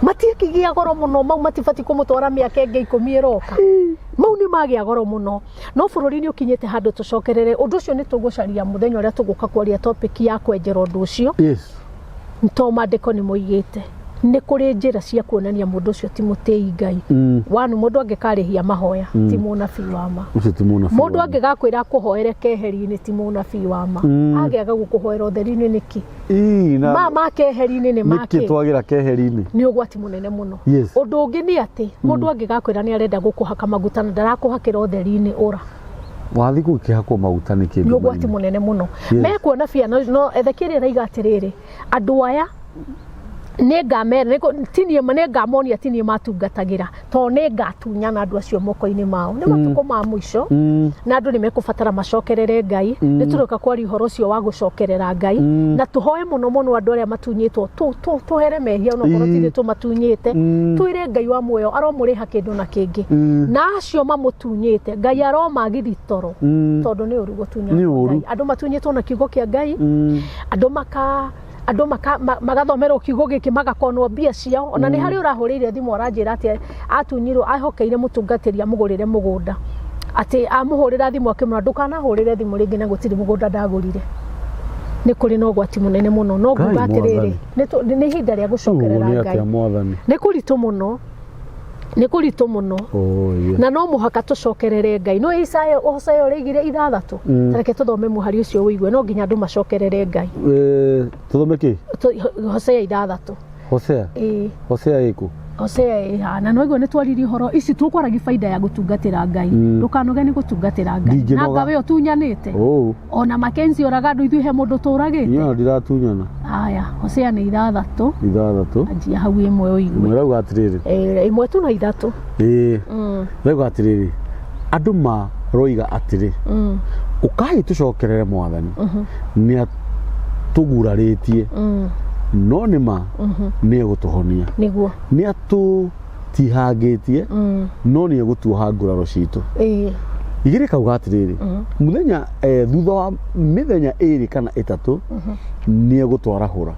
matiakĩgĩa goro mũno, mau matibatiĩ kũmũtwara mĩaka ĩngĩ 10 ĩroka, mau nĩ magĩa goro mũno. No bũrũri nĩ ũkinyĩte handũ tũcokerere ũndũ ũcio. Nĩ tũgũcaria mũthenya ũrĩa tũgũka kwaria topic ya kwenjera ũndũ ũcio, to maandĩko nĩ moigĩte nĩ kũrĩ njĩra cia kuonania mũndũ ũcio ti mũtĩi Ngai. Wanu mũndũ angĩkarĩhia mahoya ti mũnabii wa ma. Ũcio ti mũnabii Mũndũ wa ma. Angĩgakwĩra akũhoere keheri-inĩ ti mũnabii wa ma. Agĩaga gũkũhoera ũtheri-inĩ nĩkĩ? Ii, na Ma ma keheri-inĩ nĩ nĩkĩ makĩ? Twagĩra keheri-inĩ. Nĩ ũgwati mũnene mũno. Ũndũ ũngĩ nĩ atĩ mũndũ angĩgakwĩra nĩ arenda gũkũhaka maguta na ndarakũhakĩra ũtheri-inĩ, ũra. Wathiĩ gũkĩhakwo maguta nĩ kĩndũ Nĩ ũgwati mũnene mũno. Yes. Mekuona bia no Ezekiel araiga atĩrĩrĩ, andũ aya nĩ ngamera ti niĩ, nĩ ngamonia ti niĩ matungatagĩra, tondũ nĩ ngatunyana andũ acio moko-inĩ mao. Nĩ matukũ ma mũico na andũ nĩ mekũbatara macokerere Ngai. Nĩ tũroka kwaria ũhoro ũcio wa gũcokerera Ngai na tũhoe mũno mũno andũ arĩa matunyĩtwo, tũhere mehia onokorwo ti ithuĩ tũmatunyĩte. Twĩre Ngai wa muoyo aromũrĩha kĩndũ na kĩngĩ, na acio mamũtunyĩte Ngai aromagithi toro, tondũ nĩ ũru gũtunya Nĩ ũru. Ngai. Andũ matunyĩtwo na kiugo kĩa Ngai, andũ maka andũ maka magathomerwo kiugo gĩkĩ, magakonwo mbia ciao. Ona nĩ harĩ ũrahũrĩire thimũ aranjĩra atĩ atunyirwo, ahokeire mũtungatĩri amũgũrĩre mũgũnda, atĩ amũhũrĩra thimũ akĩmwĩra ndũkanahũrĩre thimũ rĩngĩ na gũtirĩ mũgũnda ndagũrire. Nĩ kũrĩ na ũgwati mũnene mũno, no Ngai nguga atĩrĩrĩ, Mwathani. nĩ ihinda rĩa Ũguo gũcokerera nĩ Ngai. atĩa Mwathani? Nĩ kũritũ mũno, nĩ kũritũ mũno. Oh, yeah. Na no mũhaka tũcokerere Ngai. No Isaya, Hosea ũrĩigire 6. Tareke tũthome mũhari ũcio ũigue no nginya andũ macokerere Ngai. Tũthome kĩ? Hosea 6. Hosea? Ĩĩ. Hosea ĩkũ? Hosea ĩhana no igua nĩ twaririe ũhoro ici, tũkwaragia baida ya gũtungatĩra Ngai. Ndũkanoge nĩ gũtungatĩra Ngai. Ndingĩnoga. Na ngawe ũtunyanĩte. Oh, Ona Mackenzie oraga andũ, ithuĩ he mũndũ tũragĩte? Niĩ ona ndiratunyana. Aya, Hosea nĩ 6. 6. Anjia hau 1 ũigue. Ĩmwe ĩrauga atĩrĩrĩ. Ĩĩ, 1 tu na 3. Ĩĩ, ĩrauga atĩrĩrĩ, andũ maroiga atĩrĩ, ũkai tũcokerere Mwathani, nĩ atũgurarĩtie, no nĩ ma nĩ egũtũhonia, Nĩguo. Nĩ atũtihangĩtie, no nĩ egũtuoha nguraro citũ. 2 kauga atĩrĩrĩ, mũthenya thutha wa mĩthenya 2 kana 3 nĩ egũtwarahũra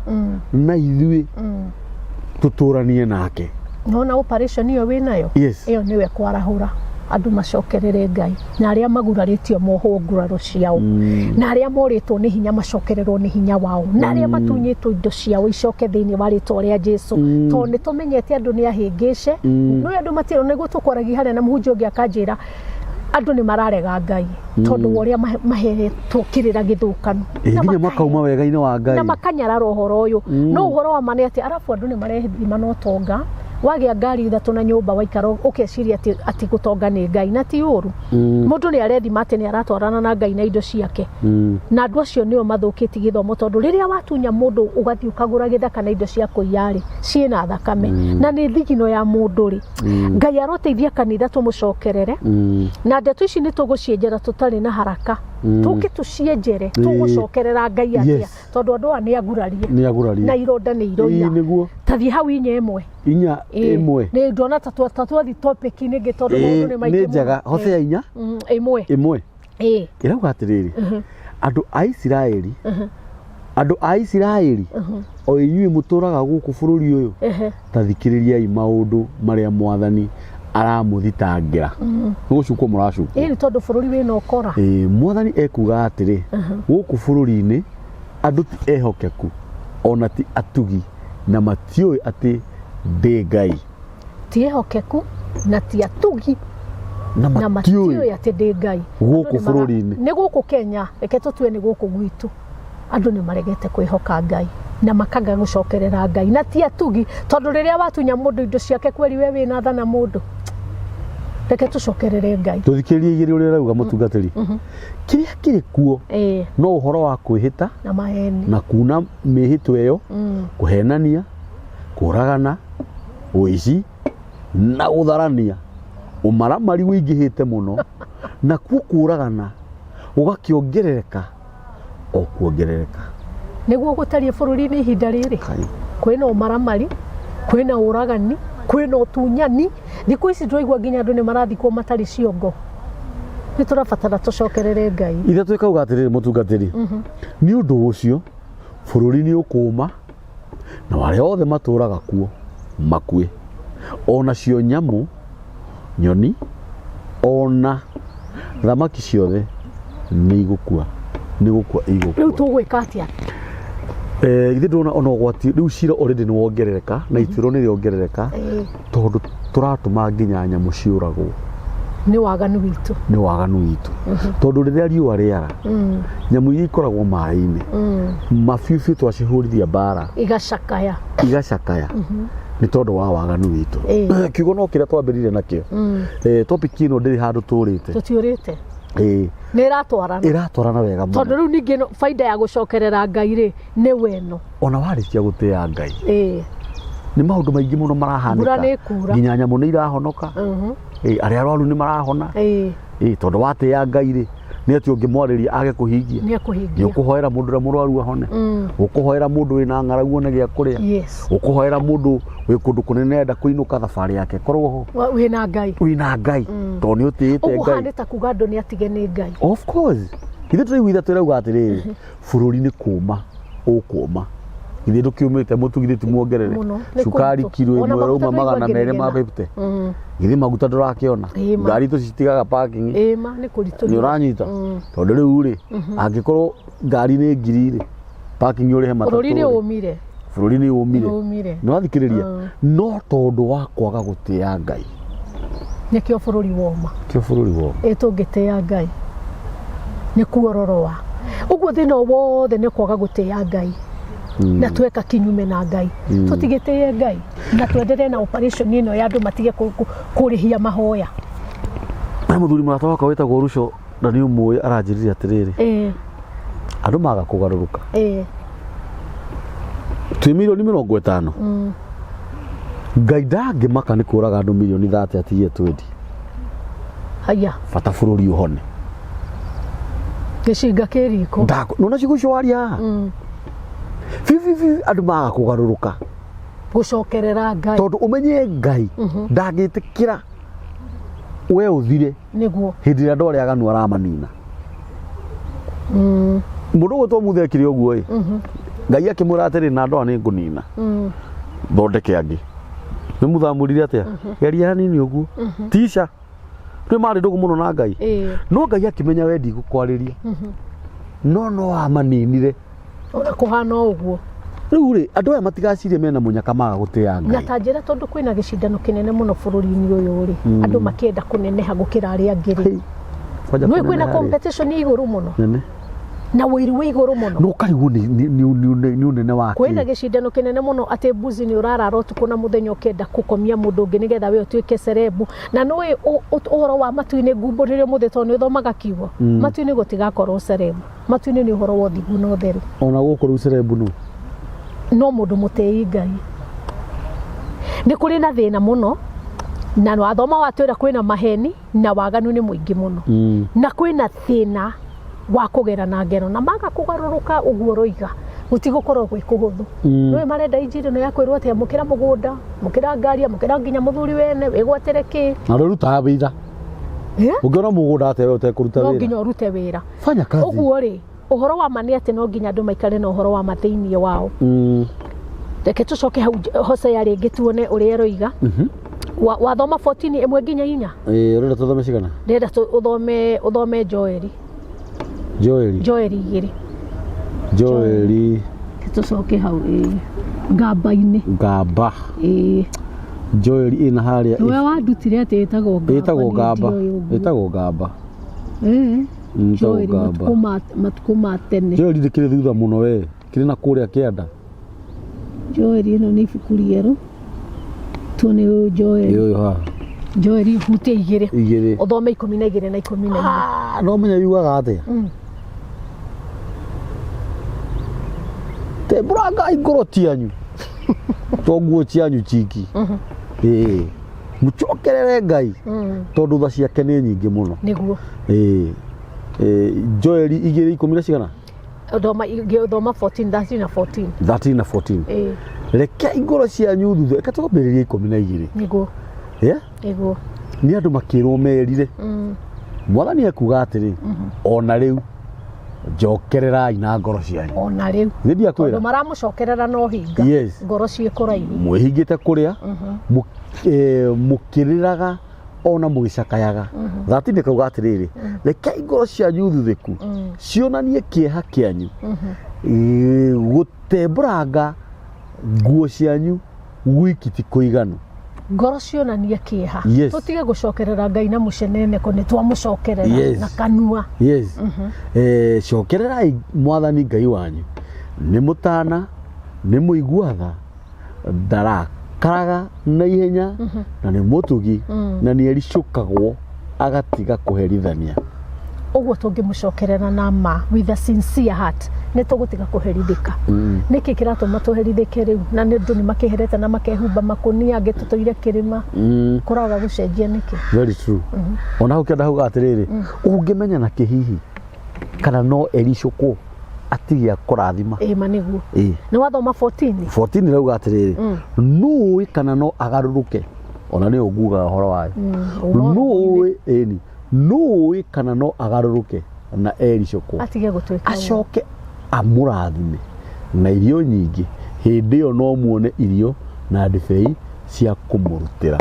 na ithuĩ tũtũranie nake. Nona operation ĩyo wĩnayo, Yes. ĩyo nĩwe kwarahũra andũ macokerere Ngai, na arĩa magurarĩtio mohwo nguraro ciao, na arĩa morĩtwo nĩ hinya macokererwo nĩ hinya wao, na arĩa matunyĩtwo indo ciao icoke thĩinĩ wa rĩtwa rĩa Jesu, tondũ nĩ tũmenyete andũ nĩ ahĩngĩce. No andũ matirĩ nĩguo tũkwaragia harĩa na mũhunjia ũngĩ akanjĩra andũ nĩ mararega Ngai tondũ wa ũrĩa maheretwo kĩrĩra gĩthũkanu. Ĩ, Na nginya makauma wega-inĩ wa Ngai. Na makanyarara ũhoro ũyũ. No ũhoro wa ma nĩ atĩ arabu andũ nĩ marethima na ũtonga, wagĩa ngari 3 na nyũmba waikara ũkeciria atĩ gũtonga nĩ Ngai, na ti ũru. Mũndũ nĩ arethima atĩ nĩ aratwarana na Ngai na indo ciake, na andũ acio nĩo mathũkĩtie gĩthomo, tondũ rĩrĩa watunya mũndũ ũgathiĩ ũkagũra gĩthaka na indo cia kũiya rĩ, ciĩna thakame na nĩ thigino ya mũndũ rĩ. Ngai aroteithia kanitha tũmũcokerere, na ndeto ici nĩ tũgũcienjera tũtarĩ na haraka, tũke tũcienjere tũgũcokerera Ngai atĩa, tondũ andũ aya nĩ agurarie. Nĩ agurarie. Na ironda nĩ iroira. Ĩĩ, nĩguo. Tathiĩ hau 4 1. 4 1. Nĩ ndona ta twathi topic-inĩ ĩngĩ tondũ maũndũ nĩ maingĩ Nĩ njega. mũno. Hosea 4 1. 1. Ĩĩ. Ĩrauga atĩrĩrĩ, andũ a Isiraeli, andũ a Isiraeli, o inyuĩ mũtũraga gũkũ bũrũri ũyũ, ta thikĩrĩriai maũndũ marĩa Mwathani aramũthitangĩra. Nĩ gũcukwo mũracukwo. Ĩĩ, nĩ tondũ bũrũri wĩna ũkora. Ĩĩ, Mwathani ekuga atĩrĩ, gũkũ bũrũri-inĩ andũ ti ehokeku ona ti atugi, na matiũĩ atĩ ndĩ Ngai. Ti ehokeku na ti atugi. Na na matiũĩ matiũĩ atĩ ndĩ Ngai. Gũkũ Andũ nĩ mara- bũrũri-inĩ. Nĩ gũkũ Kenya, reke tũtue nĩ gũkũ gwitũ, andũ nĩ maregete kwĩhoka Ngai na makaga gũcokerera Ngai, na ti atugi, tondũ rĩrĩa watunya mũndũ indo ciake kweri we wĩna tha na mũndũ. Reke tũcokerere Ngai. Tũthikĩrĩrie igĩrĩ ũrĩa ũrauga mũtungatĩri. Kĩrĩa kĩrĩ kuo no ũhoro wa kwĩhĩta na maheni na kuna mĩhĩtwa ĩyo, kũhenania, kũragana, ũici na gũtharania. Ũmaramari ũingĩhĩte mũno, nakuo kũragana gũgakĩongerereka o kuongerereka. Nĩguo gũtariĩ bũrũri-inĩ ihinda rĩrĩ. Kai. Kwĩna ũmaramari, kwĩna ũragani, kwĩna ũtunyani. Thikũ ici tũraigua nginya andũ nĩ marathikwo matarĩ ciongo. Nĩ tũrabatara tũcokerere Ngai. Ithatũ ĩkauga atĩrĩrĩ mũtungatĩri, nĩ ũndũ ũcio bũrũri nĩ ũkũũma na arĩa othe matũũraga kuo makue, o nacio nyamũ, nyoni, ona thamaki ciothe nĩ igũkua, nĩ gũkua Rĩu igũkua. Tũgwĩka atĩa? Githĩ ndũrona ona ũgwati rĩu cira already nĩ wongerereka na ituĩro nĩ rĩongerereka, tondũ tũratũma nginya nyamũ ciũragwo. Nĩ waganu witũ. Nĩ waganu witũ, tondũ rĩrĩa riũa rĩara, nyamũ iria ikoragwo maĩ-inĩ mabiũ biũ twacihũrithia mbara, igacakaya. Igacakaya nĩ tondũ wa waganu witũ. Kiugo no kĩrĩa twambĩrĩire nakĩo. Topic ĩno ndĩrĩ handũ tũrĩte. Tũtiũrĩte. Nĩ ĩratwarana. Ĩratwarana wega tondũ mũno. Rĩu ningĩ baida ya gũcokerera Ngai rĩ, nĩ weno. Ona warĩkia gũtĩa Ngai, nĩ maũndũ maingĩ mũno marahanĩka. Mbura nĩ ĩkura. Nginya nyamũ nĩ irahonoka. Arĩa arwaru nĩ marahona. Tondũ watĩa Ngai rĩ, nĩ atĩ ũngĩmwarĩria age kũhingia? Nĩ nĩ ekũhingia. Ũkũhoera mũndũ ũrĩa mũrwaru ahone, ũkũhoera mũndũ wĩna ng'aragu one gĩa kũrĩa, ũkũhoera mũndũ wĩ kũndũ kũnene enda kũinũka thabarĩ yake korwo ho. Wĩna Ngai. Wĩna Ngai, tondũ nĩ ũtĩĩte Ũguo Ngai. hanĩ ta kuga andũ nĩ atige nĩ Ngai. Of course, ithuĩ tũraigua ithatũ ĩrauga atĩrĩrĩ, bũrũri nĩ kũma ũkũma. Githĩ ndũkĩũmĩte mũtu? Githĩ ti muongerere? Mũno, nĩ Cukari kũritũ. kiro Ona ĩmwe maguta ĩrauma 200 ma ndũraigua. 50. Githĩ maguta ndũrakĩona? Ĩĩ ma. Ngari tũcitigaga parking. Ĩĩ ma, nĩ kũritũ. Nĩ ũranyita? Tondũ rĩu rĩ, angĩkorwo ngari nĩ 1000 rĩ, parking ũrĩhe matatũ Bũrũri nĩ rĩ, ũmire. Bũrũri nĩ ũmire. Nĩ ũmire. Nĩ wathikĩrĩria? No tondũ wa kwaga gũtĩa Ngai. Nĩkĩo bũrũri woma. Kĩo bũrũri woma. Ĩ tũngĩtĩa Ngai nĩ kuororoa ũguo. Thĩna o wothe nĩ kwaga gũtĩa Ngai na tweka kinyume na Ngai. Tũtigĩtĩe Ngai na twenderee na operation ĩno ya andũ matige kũrĩhia mahoya. He mũthuri mũrata wakwa wĩtagwo Ruco, na nĩ ũmũĩ, aranjĩrire atĩrĩrĩ, andũ maga kũgarũrũka, twĩ mirioni 50, Ngai ndangĩmaka nĩ kũraga andũ mirioni 30 atigie 20. Haya. Bata bũrũri ũhone. Gĩcinga kĩ riko. Nona ciugo icio waria haha biũ biũ biũ, andũ maga kũgarũrũka, gũcokerera Ngai, tondũ ũmenye Ngai ndangĩtĩkĩra we ũthire hĩndĩ ĩrĩa andũ arĩa aganu aramanina. Mũndũ ũgwĩtwo Muthe ekire ũguo ĩ, Ngai akĩmwĩra atĩrĩ, na andũ aya nĩ ngũnina, thondeke angĩ. Nĩ Muthe amwĩrire atĩa? Geria hanini ũguo tica rĩ marĩ ndũgũ mũno na Ngai. No Ngai akĩmenya we ndigũkwarĩria, no amaninire. Ona kũhana o ũguo. Rĩu rĩ, andũ aya matigacirie mena mũnyaka maga gũtĩa na Ngai. Ta njĩra, tondũ kwĩna gĩcindano kĩnene mũno bũrũri-inĩ ũyũ rĩ, andũ makĩenda kũneneha gũkĩra arĩa angĩ rĩ, Hey, kwanja nĩ kwĩna kũneneha rĩ. competition ya igũrũ mũno nene na ũiru wĩ igũrũ mũno. No ũkarigwo nĩ ũnene wa kwĩna kĩ. Gĩcindano kĩnene mũno atĩ mbuzi nĩ ũrarara ũtukũ na mũthenya ũkĩenda kũkomia mũndũ ũngĩ nĩgetha we ũtuĩke cerebu. Na nĩũĩ ũhoro wa matu-inĩ, ngumbũrĩre ũmũthĩ tondũ nĩ ũthomaga kiugo, matu-inĩ gũtigakorwo cerebu. Matu-inĩ nĩ ũhoro wa ũthingu na ũtheru. Ona gũkũ rĩu cerebu nũ? No mũndũ mũtĩi Ngai. Nĩ kũrĩ na thĩna mũno, na wathoma watwĩra kwĩna maheni na waganu nĩ mũingĩ mũno, na kwĩna thĩna wa kũgera na ngero, na maga kũgarũrũka ũguo ũroiga gũtigũkorwo gwĩ kũhũthũ. Nĩũĩ marenda injiri ĩno ya kwĩrwo atĩ amũkĩra mũgũnda, amũkĩra ngari, amũkĩra nginya mũthuri wene, wĩgwatĩre kĩ. Na rũrutaga wĩra. Ũngĩona mũgũnda atĩa we ũtekũruta No wĩra? nginya ũrute wĩra. Fanya kazi. Ũguo rĩ, ũhoro wa ma nĩ atĩ no nginya andũ maikare na ũhoro wa ma thĩinĩ wao. Reke tũcoke hau Hosea rĩngĩ tuone ũrĩa ĩroiga. Wathoma 14 ĩmwe nginya inya. Ĩĩ, ũrenda tũthome cigana? Ndĩrenda ũthome Joeli. Joeli. Joeli 2. Joeli. Tũcoke hau, ĩĩ, ngamba-inĩ. Ngamba. Ĩĩ. Joel ĩna harĩa. Nĩwe wandutire atĩ ĩtagwo ngamba. Ĩtagwo niĩ ngamba. ndioĩ ũguo. Ĩtagwo ngamba. Ĩtagwo Joel ngamba. matukũ ma tene. Joel ndĩkĩrĩ thutha mũno we, kĩrĩ na kũrĩa kĩanda. Joel ĩno nĩ ibuku rĩerũ, tuone ũyũ Joel. Ĩ ũyũ haha. Joel hutia 2. 2. Ũthome 12 na 14. Ah, no menya yugaga atĩa? Tembũrangai ngoro cianyu to nguo cianyu ciki. Ĩĩ, mũcokerere Ngai tondũ tha ciake nĩ nyingĩ mũno. Nĩguo. Ĩĩ. Ĩĩ, Joeli 2 ikũmi na cigana? Thoma thoma 14, 13 na 14. 13 na 14. Ĩĩ. Rekei ngoro cianyu thutha, reke twambĩrĩrie 12. Nĩguo. Yeah? Nĩguo. Nĩ andũ makĩrwo merire. Mwathani ekuga atĩrĩ, ona rĩu njokererai na ngoro cianyu. Ona rĩu. Nĩ ndiakwĩra. Tondũ maramũcokerera no hinga. Yes. Ngoro ciĩ kũraihu. Mwĩhingĩte kũrĩa, mũkĩrĩraga ona mũgĩcakayaga. 13 kauga atĩrĩrĩ, rekei ngoro cianyu thuthĩku cionanie kĩeha kĩanyu, gũtembũranga nguo cianyu gwiki ti kũiganu. Ngoro cionanie kĩeha. Yes. Tũtige gũcokerera Ngai na mũceneneko, nĩ twamũcokerera Yes. na kanua. Yes. Cokererai Mwathani Ngai wanyu, nĩ mũtana, nĩ mũigua tha, ndarakaraga na ihenya, na nĩ mũtugi, na nĩ ericũkagwo agatiga kũherithania. Ũguo tũngĩmũcokerera na ma with a sincere heart, nĩ tũgũtiga kũherithĩka. Nĩkĩ kĩratũma tũherithĩke rĩu? Na nĩ andũ nĩ makĩherete na makehumba makũnia, angĩ tũtũire kĩrĩma. Kũraga gũcenjia nĩkĩ? Very true. Ona hau kĩanda hauga atĩrĩrĩ, ũngĩmenya na kĩhihi kana no ericũkwo atige akũrathima. Ĩĩ ma nĩguo. Ĩĩ. Nĩ wathoma 14? 14 rauga atĩrĩrĩ, nũĩ kana no agarũrũke, ona nĩyo ngugaga ũhoro wayo. Nũĩ, ĩni, nũĩ kana no agarũrũke na ericũkwo atige gũtuĩka ũguo. Acoke amũrathime na irio nyingĩ, hĩndĩ ĩyo no muone irio na ndibei cia kũmũrutĩra.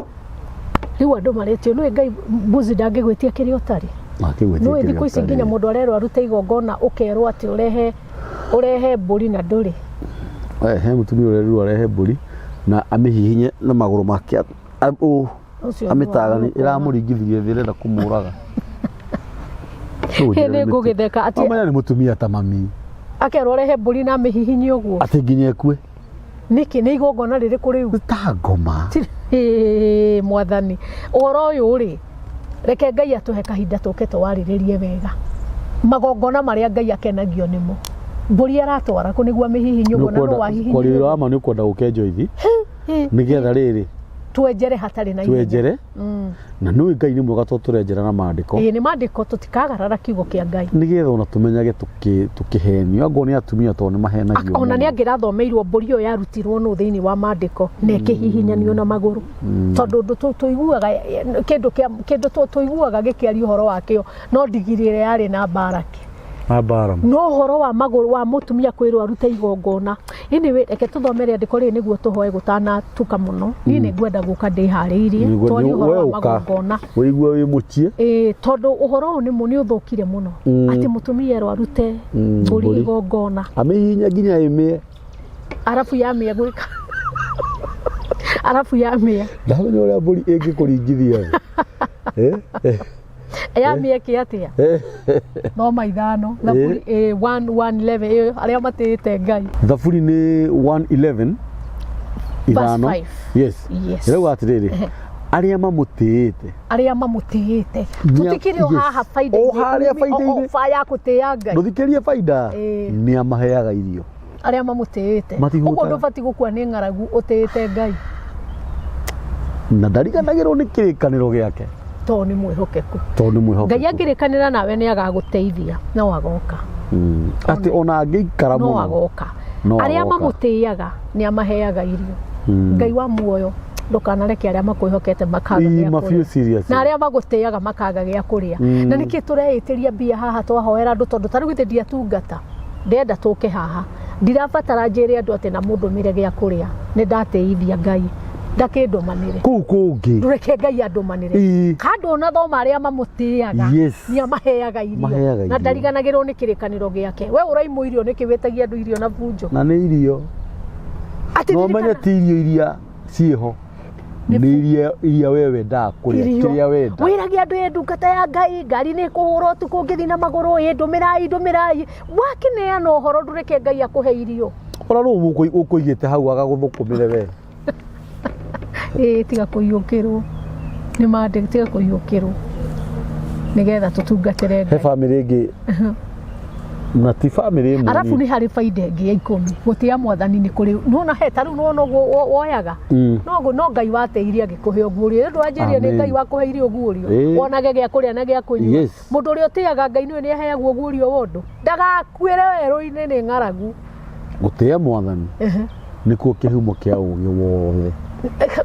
Rĩu andũ maretio, nĩũĩ Ngai mbuzi ndangĩgwĩtia kĩrĩa ũtarĩ. Akĩgwĩtia Nĩũĩ kĩrĩa thikũ ici ũtarĩ. nginya mũndũ arerwo arute igongona, ũkerwo atĩ ũrehe mbũri na ndũrĩ. He mũtumia ũrerirwo arehe mbũri na amĩhihinye na magũrũ make Ũcio nĩ amĩtagani wa- ĩramũringithirie thĩ, ĩrenda kũmũraga. Nĩ ngũgĩtheka atĩ Amenya nĩ mũtumia ta mami. Akerwo arehe mbũri na amĩhihinye ũguo. Atĩ nginya ĩkue. Nĩkĩ? Nĩ igongona rĩrĩkũ rĩu? Nĩ ta ngoma. Ĩĩ, Mwathani, ũhoro ũyũ rĩ, reke Ngai atũhe kahinda tũke tũwarĩrĩrie wega magongona marĩa Ngai akenagio nĩmo. Mbũri aratwara kũ nĩguo amĩhihinye ũguo, na no wahihinye? Kwaria ũrĩa wa ma, nĩ ũkwenda gũkenjwo ithi nĩgetha rĩrĩ Twenjere hatarĩ na ihenya. Twenjere na nĩũĩ Ngai nĩ mwega tondũ tũrenjera na maandĩko. Ĩĩ, nĩ maandĩko, tũtikagarara kiugo kĩa Ngai. Nĩgetha ona tũmenyage tũkĩhenio angorwo nĩ atumia, tondũ nĩ mahenagio Ona nĩ mũno. angĩrathomeirwo mbũri ĩyo yarutirwo nũ thĩinĩ wa maandĩko na ĩkĩhihinyanio na magũrũ, tondũ ũndũ tũiguaga kĩndũ kĩa kĩndũ tũiguaga gĩkĩaria ũhoro wakĩo no ndigiri ĩrĩa yarĩ na Baraki Na Balaam. No ũhoro wa magũrũ wa mũtumia kwĩrwo arute igongona. Anyway, reke tũthome rĩandĩko rĩrĩ nĩguo tũhoe gũtanatuka mũno. Niĩ nĩ ngwenda gũka ndĩharĩirie twarie ũhoro We wa ũka magongona. Wĩigue wĩ mũciĩ. Ĩĩ, tondũ ũhoro ũyũ nĩ ũthũkire mũno, atĩ mũtumia erwo arute mbũri mbũri. igongona, Amĩhihinye nginya ĩmĩe. Arabu yamĩa gwĩka, arabu yamĩa Ndamenya ũrĩa mbũri ĩngĩkũringithia thĩ. Eh? Yamĩa kĩ atĩa? Thoma 5 Thaburi, 1 1 11, arĩa matĩĩte Ngai. Thaburi nĩ 111 5. Five. Yes. Yes. Ĩrauga atĩrĩrĩ, arĩa mamũtĩĩte. Arĩa mamũtĩĩte. Tũtikĩrĩ o haha baida. O harĩa baida-inĩ. Ya gũtĩĩa Ngai. Ndũthikĩrie baida. Nĩ amaheaga irio. Arĩa mamũtĩĩte. Matihũtaga. Ũguo ndũbatiĩ gũkua nĩ ng'aragu ũtĩĩte Ngai. Na ndariganagĩrwo nĩ kĩrĩkanĩro gĩake. Tondũ nĩ mwĩhokeku. Tondũ nĩ mwĩhokeku. Ngai angĩrĩkanĩra nawe nĩ agagũteithia, no agoka. Atĩ ona angĩikara No mũno agoka. No Arĩa agoka. mamũtĩaga nĩ amaheaga irio. Ngai wa muoyo, ndũkanareke arĩa makwĩhokete makaga Ii, gĩa ma kũrĩa. biũ serious. Na arĩa magũtĩaga makaga gĩa kũrĩa. Na nĩkĩ tũreĩtĩria mbia haha twahoera andũ? Tondũ ta rĩu githĩ ndiatungata, ndenda tũke haha, ndirabatara njĩre andũ atĩ na mũndũmĩre gĩa kũrĩa. Nĩ ndatĩithia Ngai, ndakĩndũmanĩre. Kũu kũngĩ. Reke Ngai andũmanĩre. Kando ũnathoma, arĩa mamũtĩaga nĩ amaheaga irio. Maheaga Na irio. ndariganagĩrwo nĩ kĩrĩkanĩro gĩake. We ũraimwo irio nĩkĩ wĩtagia andũ irio na bunjo? Na nĩ irio. Atĩ No menye ririkana- ti irio iria ciĩho. Nĩ iria we wendaga kũrĩa, Irio. kĩrĩa wenda. Wĩrage andũ ĩ ndungata ya Ngai, ngari nĩ ĩkũhũra ũtukũ ũngĩthiĩ na magũrũ, ĩ ndũmĩrai ndũmĩrai. Wakĩneana ũhoro ndũreke Ngai akũhe irio. Ona nũ ũkũigĩte hau agagũthũkũmĩre we. Ĩ tiga kũiyũkĩrwo. Nĩ mandĩ tiga kũiyũkĩrwo. Nĩgetha tũtungatĩre He Ngai. bamĩrĩ ĩngĩ na ti bamĩrĩ ĩmwe. Arabu nĩ harĩ baida ĩngĩ ya ikũmi. Gũtĩa mwathani nĩ kũrĩ nona he ta rĩu nĩwona ũguo woyaga. No no Ngai wateire agĩkũhe ũguũrio. Rĩu ndwanjĩrire nĩ Amen. Ngai wakũheire ũguũrio. Ĩĩ. Wonage gĩa kũrĩa na gĩa kũnyua. Yes. Mũndũ ũrĩa ũtĩaga Ngai nĩwe nĩ aheagwo ũguũrio wa ũndũ. Ndagakuĩre werũ-inĩ nĩ ng'aragu. Gũtĩa mwathani nĩkuo kĩhumo kĩa ũgĩ wothe.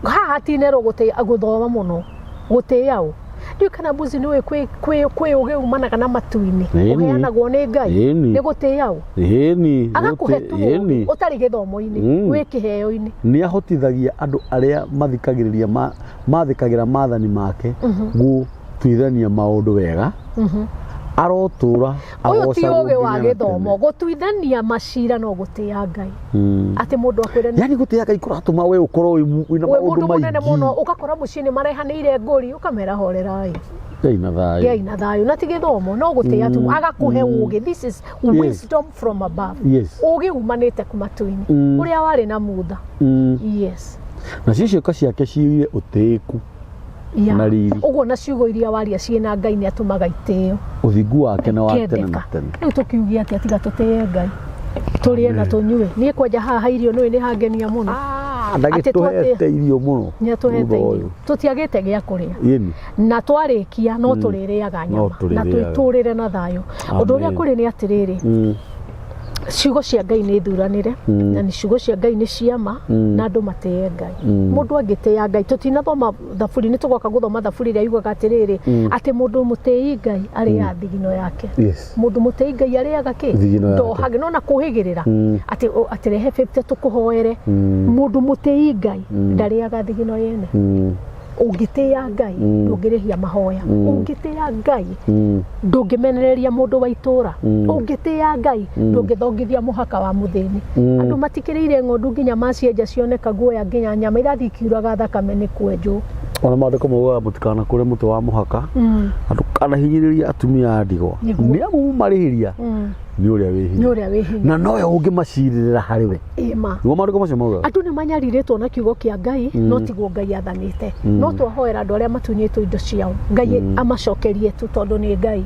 Haha hatinerwo gũtĩa gũthoma mũno. Gũtĩa ũ? Ndiũĩ kana mbuzi nĩũĩ kwĩ ũgĩ umanaga na matu-inĩ. Ĩni. Ũheanagwo nĩ Ngai. Ĩni. Nĩ gũtĩa ũ? Ĩni. Agakũhe tu ũgĩ Ĩni. ũtarĩ gĩthomo-inĩ, wĩ kĩheo-inĩ. Nĩ ahotithagia andũ arĩa mathikagĩrĩria mathĩkagĩra maathani make gũtuithania maũndũ wega. Arotũra Ũyũ ti agocagwo ũgĩ wa nginya na gĩthomo. tene. Gũtuithania macira no gũtĩa Ngai. Atĩ mũndũ akwĩre nĩ Yani gũtĩa Ngai kũratũma we ũkorwo wĩna wĩ maũndũ mũndũ mũnene mũno, maingĩ. ũgakora mũciĩ nĩ marehanĩire ngũri, ũkamera horerai. Ngai na thayũ. Gĩai na thayũ. Na ti gĩthomo, no gũtĩa tu. Agakũhe ũgĩ. This is wisdom from above. Yes. Ũgĩ umanĩte matu-inĩ. Ũrĩa warĩ na Mutha. Yes. Nacio ciĩko ciake ciyũire ũtĩĩku Yeah. na riri. Ũguo na ciugo iria waria ciĩna Ngai nĩ atũmaga itĩo. Ũthingu wake nĩ wa tene na Kĩendeka. tene. Rĩu tũkiuge atĩa tiga tũtĩe Ngai. Tũrĩe na tũnyue. Niĩ kwanja haha irio nĩũĩ nĩ hangenia mũno. Ndagĩtũhete irio mũno. Nĩ atũhete thutha irio. ũyũ. Tũtiagĩte gĩa kũrĩa. Ĩni. Na twarĩkia no tũrĩrĩaga No nyama na tũrĩrĩaga. twĩtũrĩre na thayũ. Ũndũ ũrĩa Amen. kũrĩ nĩ atĩrĩrĩ, ciugo cia Ngai nĩ thuranĩre na nĩ ciugo cia Ngai nĩ ciama na andũ matĩe Ngai. Mũndũ angĩtĩa Ngai, tũtinathoma thaburi, nĩ tũgoka gũthoma thaburi ĩrĩa yugaga atĩrĩrĩ, atĩ mũndũ mũtĩi Ngai arĩaga thigino yake. Yes. Mũndũ mũtĩi Ngai arĩaga kĩ? Thigino yake. Ndohage nona kũhĩgĩrĩra atĩ atĩ rehe 50 tũkũhoere. Mũndũ mũtĩi Ngai ndarĩaga thigino yene. Ũngĩtĩa Ngai ndũngĩrĩhia mahoya. Ũngĩtĩa Ngai ndũngĩmenereria mũndũ wa itũra. Ũngĩtĩa Ngai ndũngĩthongithia mũhaka wa mũthĩni. Andũ matikĩrĩire ng'ondu nginya macienja cioneka guoya nginya nyama irathiĩ ikiuraga thakame nĩ kwenjwo. Ona maandĩko maugaga mũtikanakũre mũtĩ wa mũhaka na ndũkanahinyĩrĩrie atumia a ndigwa Nĩguo. nĩ amu marĩhĩria nĩ ũrĩa wĩ Nĩ hinya ũrĩa wĩ hinya. na nowe ũngĩmacirĩrĩra harĩ we. Ĩma. Nĩguo maandĩko macio maugaga. Andũ nĩ manyarirĩtwo na kiugo kĩa Ngai no tiguo Ngai athanĩte. No twahoera andũ arĩa matunyĩtwo indo ciao Ngai amacokerie tu tondũ nĩ Ngai.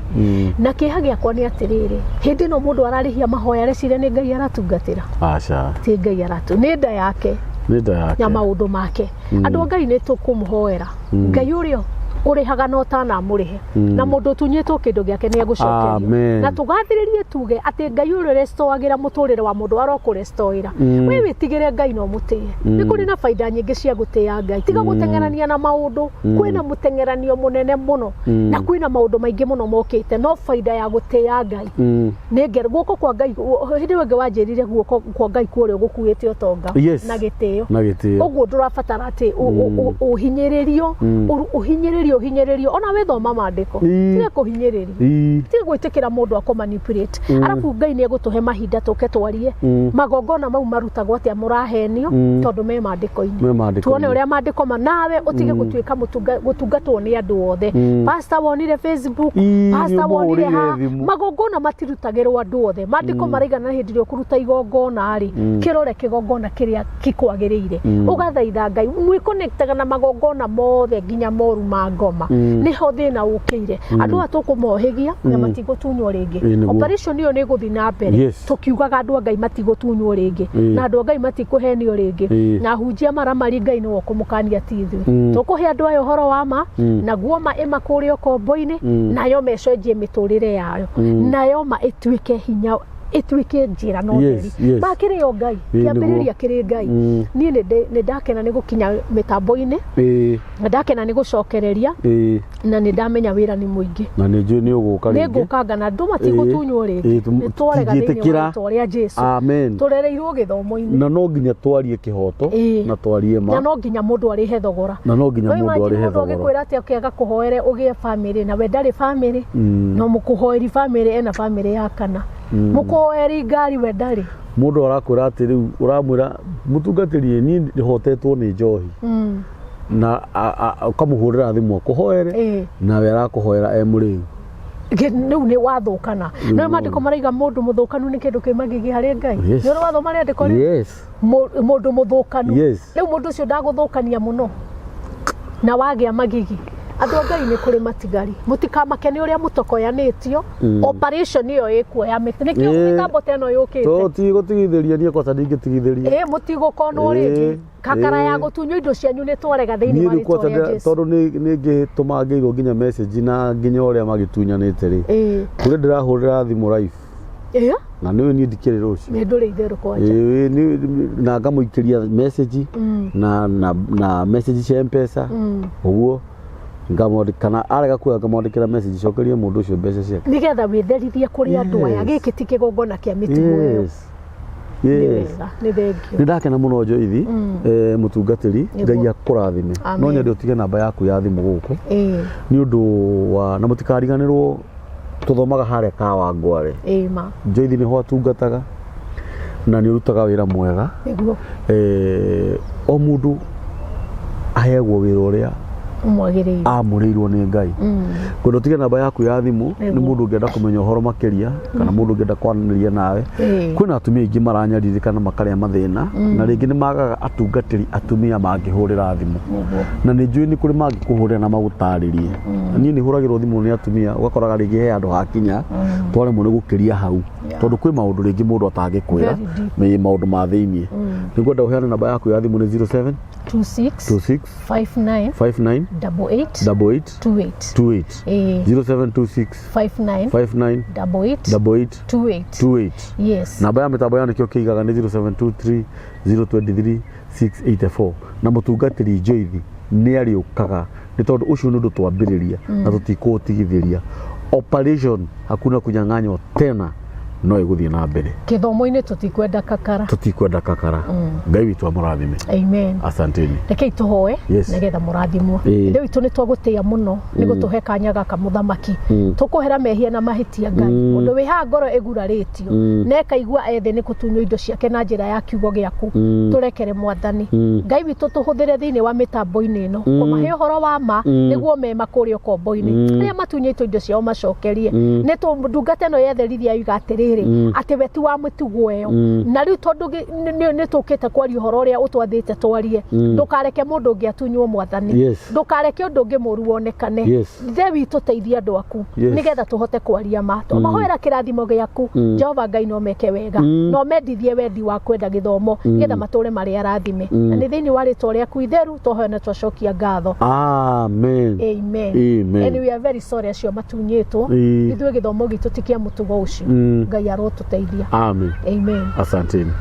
Na kĩeha gĩakwa nĩ atĩrĩrĩ, hĩndĩ ĩno mũndũ ararĩhia mahoya areciria nĩ Ngai aratungatĩra. Aca. Ti Ngai aratu, nĩ nda yake Nĩ nda yake. na maũndũ make. Andũ a Ngai nĩ tũkũmũhoera. Ngai ũrĩa ũrĩhaga na ũtanamũrĩhe na mũndũ ũtunyĩtwo kĩndũ gĩake nĩ egũcokerio. Amen. Na tũgathĩrĩrie tuge atĩ Ngai ũrĩa ũrestoagĩra mũtũrĩre wa mũndũ arokũrestoĩra. We wĩtigĩre Ngai na ũmũtĩe. Nĩ kũrĩ na baida nyingĩ cia gũtĩĩa Ngai. Tiga gũteng'erania na maũndũ. Kwĩna mũteng'eranio mũnene mũno na kwĩna maũndũ maingĩ mũno mokĩte, no baida ya gũtĩĩa Ngai nĩ ngero guoko kwa Ngai. Hĩndĩ ĩyo ĩngĩ wanjĩrire guoko kwa Ngai kũrĩa gũkuĩte ũtonga Yes. na gĩtĩo. Na gĩtĩo. Ũguo ndũrabatara atĩ ũhinyĩrĩrio, ũhinyĩrĩrio, ũhinyĩrĩrio. Ona we thoma maandĩko. Tiga kũhinyĩrĩrio. Tiga gwĩtĩkĩra mũndũ akũ manipulate. Arabu Ngai nĩ egũtũhe mahinda tũke twarie magongona mau marutagwo atĩa mũrahenio, tondũ me maandĩko-inĩ. Me maandĩko-inĩ. Tuone ũrĩa maandĩko ma nawe ũtige gũtuĩka gũtungatwo nĩ andũ othe. Pastor wonire Facebook, pastor wonire nĩũmũhũrĩire ha thimũ. magongona matirutagĩrwo andũ othe. Maandĩko maraigana hĩndĩ ĩrĩa ũkũruta igongona rĩ, kĩrore kĩgongona kĩrĩa gĩkwagĩrĩire. Ũgathaitha Ngai, mwĩconnectaga na magongona mothe nginya moru ma ngoma. Nĩho thĩna ũkĩire. Andũ aya tũkũmohĩgia na matigũtunywo rĩngĩ. Ĩĩ, nĩguo. Operation ĩyo nĩ ĩgũthiĩ na mbere. Yes. Tũkiugaga andũ a Ngai matigũtunywo rĩngĩ. Na andũ a Ngai matikũhenio rĩngĩ. Na hunjia maramari Ngai nĩwe ũkũmũkania ti ithuĩ. Tũkũhe andũ aya ũhoro wa ma, naguo ma ĩmakũre ũkombo-inĩ, nayo mecenjie mĩtũrĩre yayo. Nayo ma ĩtuĩke hinya, ĩtuĩke njĩra na ũtheri. Yes, yes. Makĩrĩ o Ngai, Ĩĩ, kĩambĩrĩria nĩguo. kĩrĩ Ngai. Niĩ nĩ ndakena nĩ gũkinya mĩtambo-inĩ, na ndakena nĩ gũcokereria, na nĩ ndamenya wĩra nĩ mũingĩ. Na nĩ njũĩ nĩ ũgũka Nĩ rĩngĩ. ngũkanga na andũ matigũtunywo rĩngĩ. Nĩ twarega thĩinĩ wa Tũtingĩtĩkĩra. rĩtwa rĩa Jesu. Amen. Tũrereirwo gĩthomo-inĩ. Na no nginya twarie kĩhoto na twarie Na ma. no nginya mũndũ arĩhe thogora. Na no nginya No mũndũ imagine arĩhe mũndũ thogora. agĩkwĩra atĩ oke agakũhoere ũgĩe bamĩrĩ na we ndarĩ bamĩrĩ. No mũkũhoeri bamĩrĩ ena bamĩrĩ ya kana. Mũkũhoeri ngari we ndarĩ. Mũndũ arakwĩra atĩ rĩu ũramwĩra mũtungatĩri niĩ hotetwo nĩ njohi. Na ũkamũhũrĩra thimũ akũhoere, nawe arakũhoera e mũrĩu. Rĩu nĩ wathũkana. No maandĩko maraiga mũndũ mũthũkanu nĩ kĩndũ kĩ magigi harĩ Ngai. Yes. Nĩ ũrĩ wathoma rĩandĩko rĩu? Yes. Mũndũ mũthũkanu. Yes. Rĩu mũndũ ũcio ndagũthũkania mũno na wagĩa magigi. Andũ a Ngai, nĩ kũrĩ matigari, mũtikamake nĩ ũrĩa mũtokoyanĩtio. Operation ĩyo ĩkuo ya mĩtĩ nĩkĩo mĩtambo ta ĩno yũkĩte. Tũtigũtigithĩria, niĩ kwaca ndingĩtigithĩria. Ĩ, mũtigũkonwo rĩngĩ kakara ya gũtunywo indo cianyu, nĩ twarega thĩinĩ Niĩ wa rĩu rĩtwa kwaca rĩa Jesu. Tondũ nĩ ngĩtũmangĩirwo nginya message na nginya ũrĩa magĩtunyanĩte rĩ, kũrĩ ndĩrahũrĩra thimũ live na nĩwe niĩ ndikĩrĩ rũciũ. Nĩ ndũrĩ itherũ kwanja. Ĩĩ, na ngamũikĩria message na message cia Mpesa ũguo, ngamwandĩ kana arega kuoya ngamwandĩkĩra message, cokerie mũndũ ũcio mbeca ciake. Nĩgetha wĩtherithie kũrĩ andũ aya. Gĩkĩ ti kĩgongona kĩa mĩtugo ĩyo. Nĩ wega, nĩ thengio. Nĩ ndakena mũno, Joithi, mũtungatĩri. Ngai akũrathime. Amen. No nyende ũtige namba yaku ya thimũ gũkũ nĩ ũndũ wa na mũtikariganĩrwo tũthomaga harĩa Kawangware. Ĩĩ ma. Joithi nĩho atungataga na nĩ ũrutaga wĩra mwega. O mũndũ aheagwo wĩra ũrĩa Ũmwagĩrĩire. Amũrĩirwo nĩ Ngai. Ngwenda ũtige namba yaku ya thimũ nĩ mũndũ ũngĩenda kũmenya ũhoro makĩria kana mũndũ ũngĩenda kwaranĩria nawe. Kwĩna atumia aingĩ maranyarirĩka na makarĩa mathĩna, na rĩngĩ nĩ magaga atungatĩri atumia mangĩhũrĩra thimũ, na nĩ njũĩ nĩ kũrĩ mangĩkũhũrĩra na magũtarĩrie. Niĩ nĩ hũragĩrwo thimũ nĩ atumia, ũgakoraga rĩngĩ he handũ hakinya twaremwo nĩ gũkĩria hau, tondũ kwĩ maũndũ rĩngĩ mũndũ atangĩkwĩra. Very deep. Nĩ maũndũ ma thĩiniĩ. Nĩ ngwenda ũheane namba yaku ya thimũ. Nĩ 07 26 26 59 59 88 88 28. 28. Ĩĩ. 0726 59 59 88 88 28. 28. Yes. Namba ya mĩtambo ya nĩkĩo kĩigaga nĩ 0723 023 684, na mũtungatĩri Joithi nĩ arĩũkaga, nĩ tondũ ũcio nĩ ũndũ twambĩrĩria na tũtikũũtigithĩria. Operation Hakuna Kunyang'anywa Tena no ĩgũthiĩ na mbere. Gĩthomo-inĩ tũtikwenda kakara. Tũtikwenda kakara. Ngai witũ amũrathime. Amen. Asanteni. Rekei tũhoe nĩgetha mũrathimwo. Ithe witũ, nĩ twagũtĩĩa mũno nĩ gũtũhe kanya gaka. Mũthamaki, tũkũhera mehia na mahĩtia. Ngai, mũndũ wĩ haha ngoro ĩgurarĩtio na ĩkaigua ethĩ nĩ gũtunywo indo ciake na njĩra ya kiugo gĩaku, tũrekere. Mwathani Ngai witũ, tũhũthĩre thĩinĩ wa mĩtambo-inĩ ĩno kũmahe ũhoro wa ma nĩguo mema kũrĩa ũkombo-inĩ. Arĩa matunyĩtwo indo ciao macokerie. Nĩ ndungata ĩno yetherithia yuga atĩrĩrĩ, atĩ we ti wa mĩtugo ĩyo, na rĩu tondũ nĩ tũkĩte kwaria ũhoro ũrĩa ũtwathĩte twarie, ndũkareke mũndũ ũngĩ atunywo. Mwathani, ndũkareke ũndũ ũngĩ mũru wonekane. Ithe witũ, teithia andũ aku nĩgetha tũhote kwaria ma. Tũmahoera kĩrathimo gĩaku, Jehova Ngai, no meke wega, no mendithie wendi wa kwenda gĩthomo nĩgetha matũre marĩ arathime, na nĩ thĩinĩ wa rĩtwa rĩaku itheru twahoya na twacokia ngatho. Amen. Amen. Amen. And we are very sorry acio matunyĩtwo. Ithuĩ gĩthomo gitũ ti kĩa mũtugo ũcio. Ngai arotũteithia. Amen. Amen. Asanteni.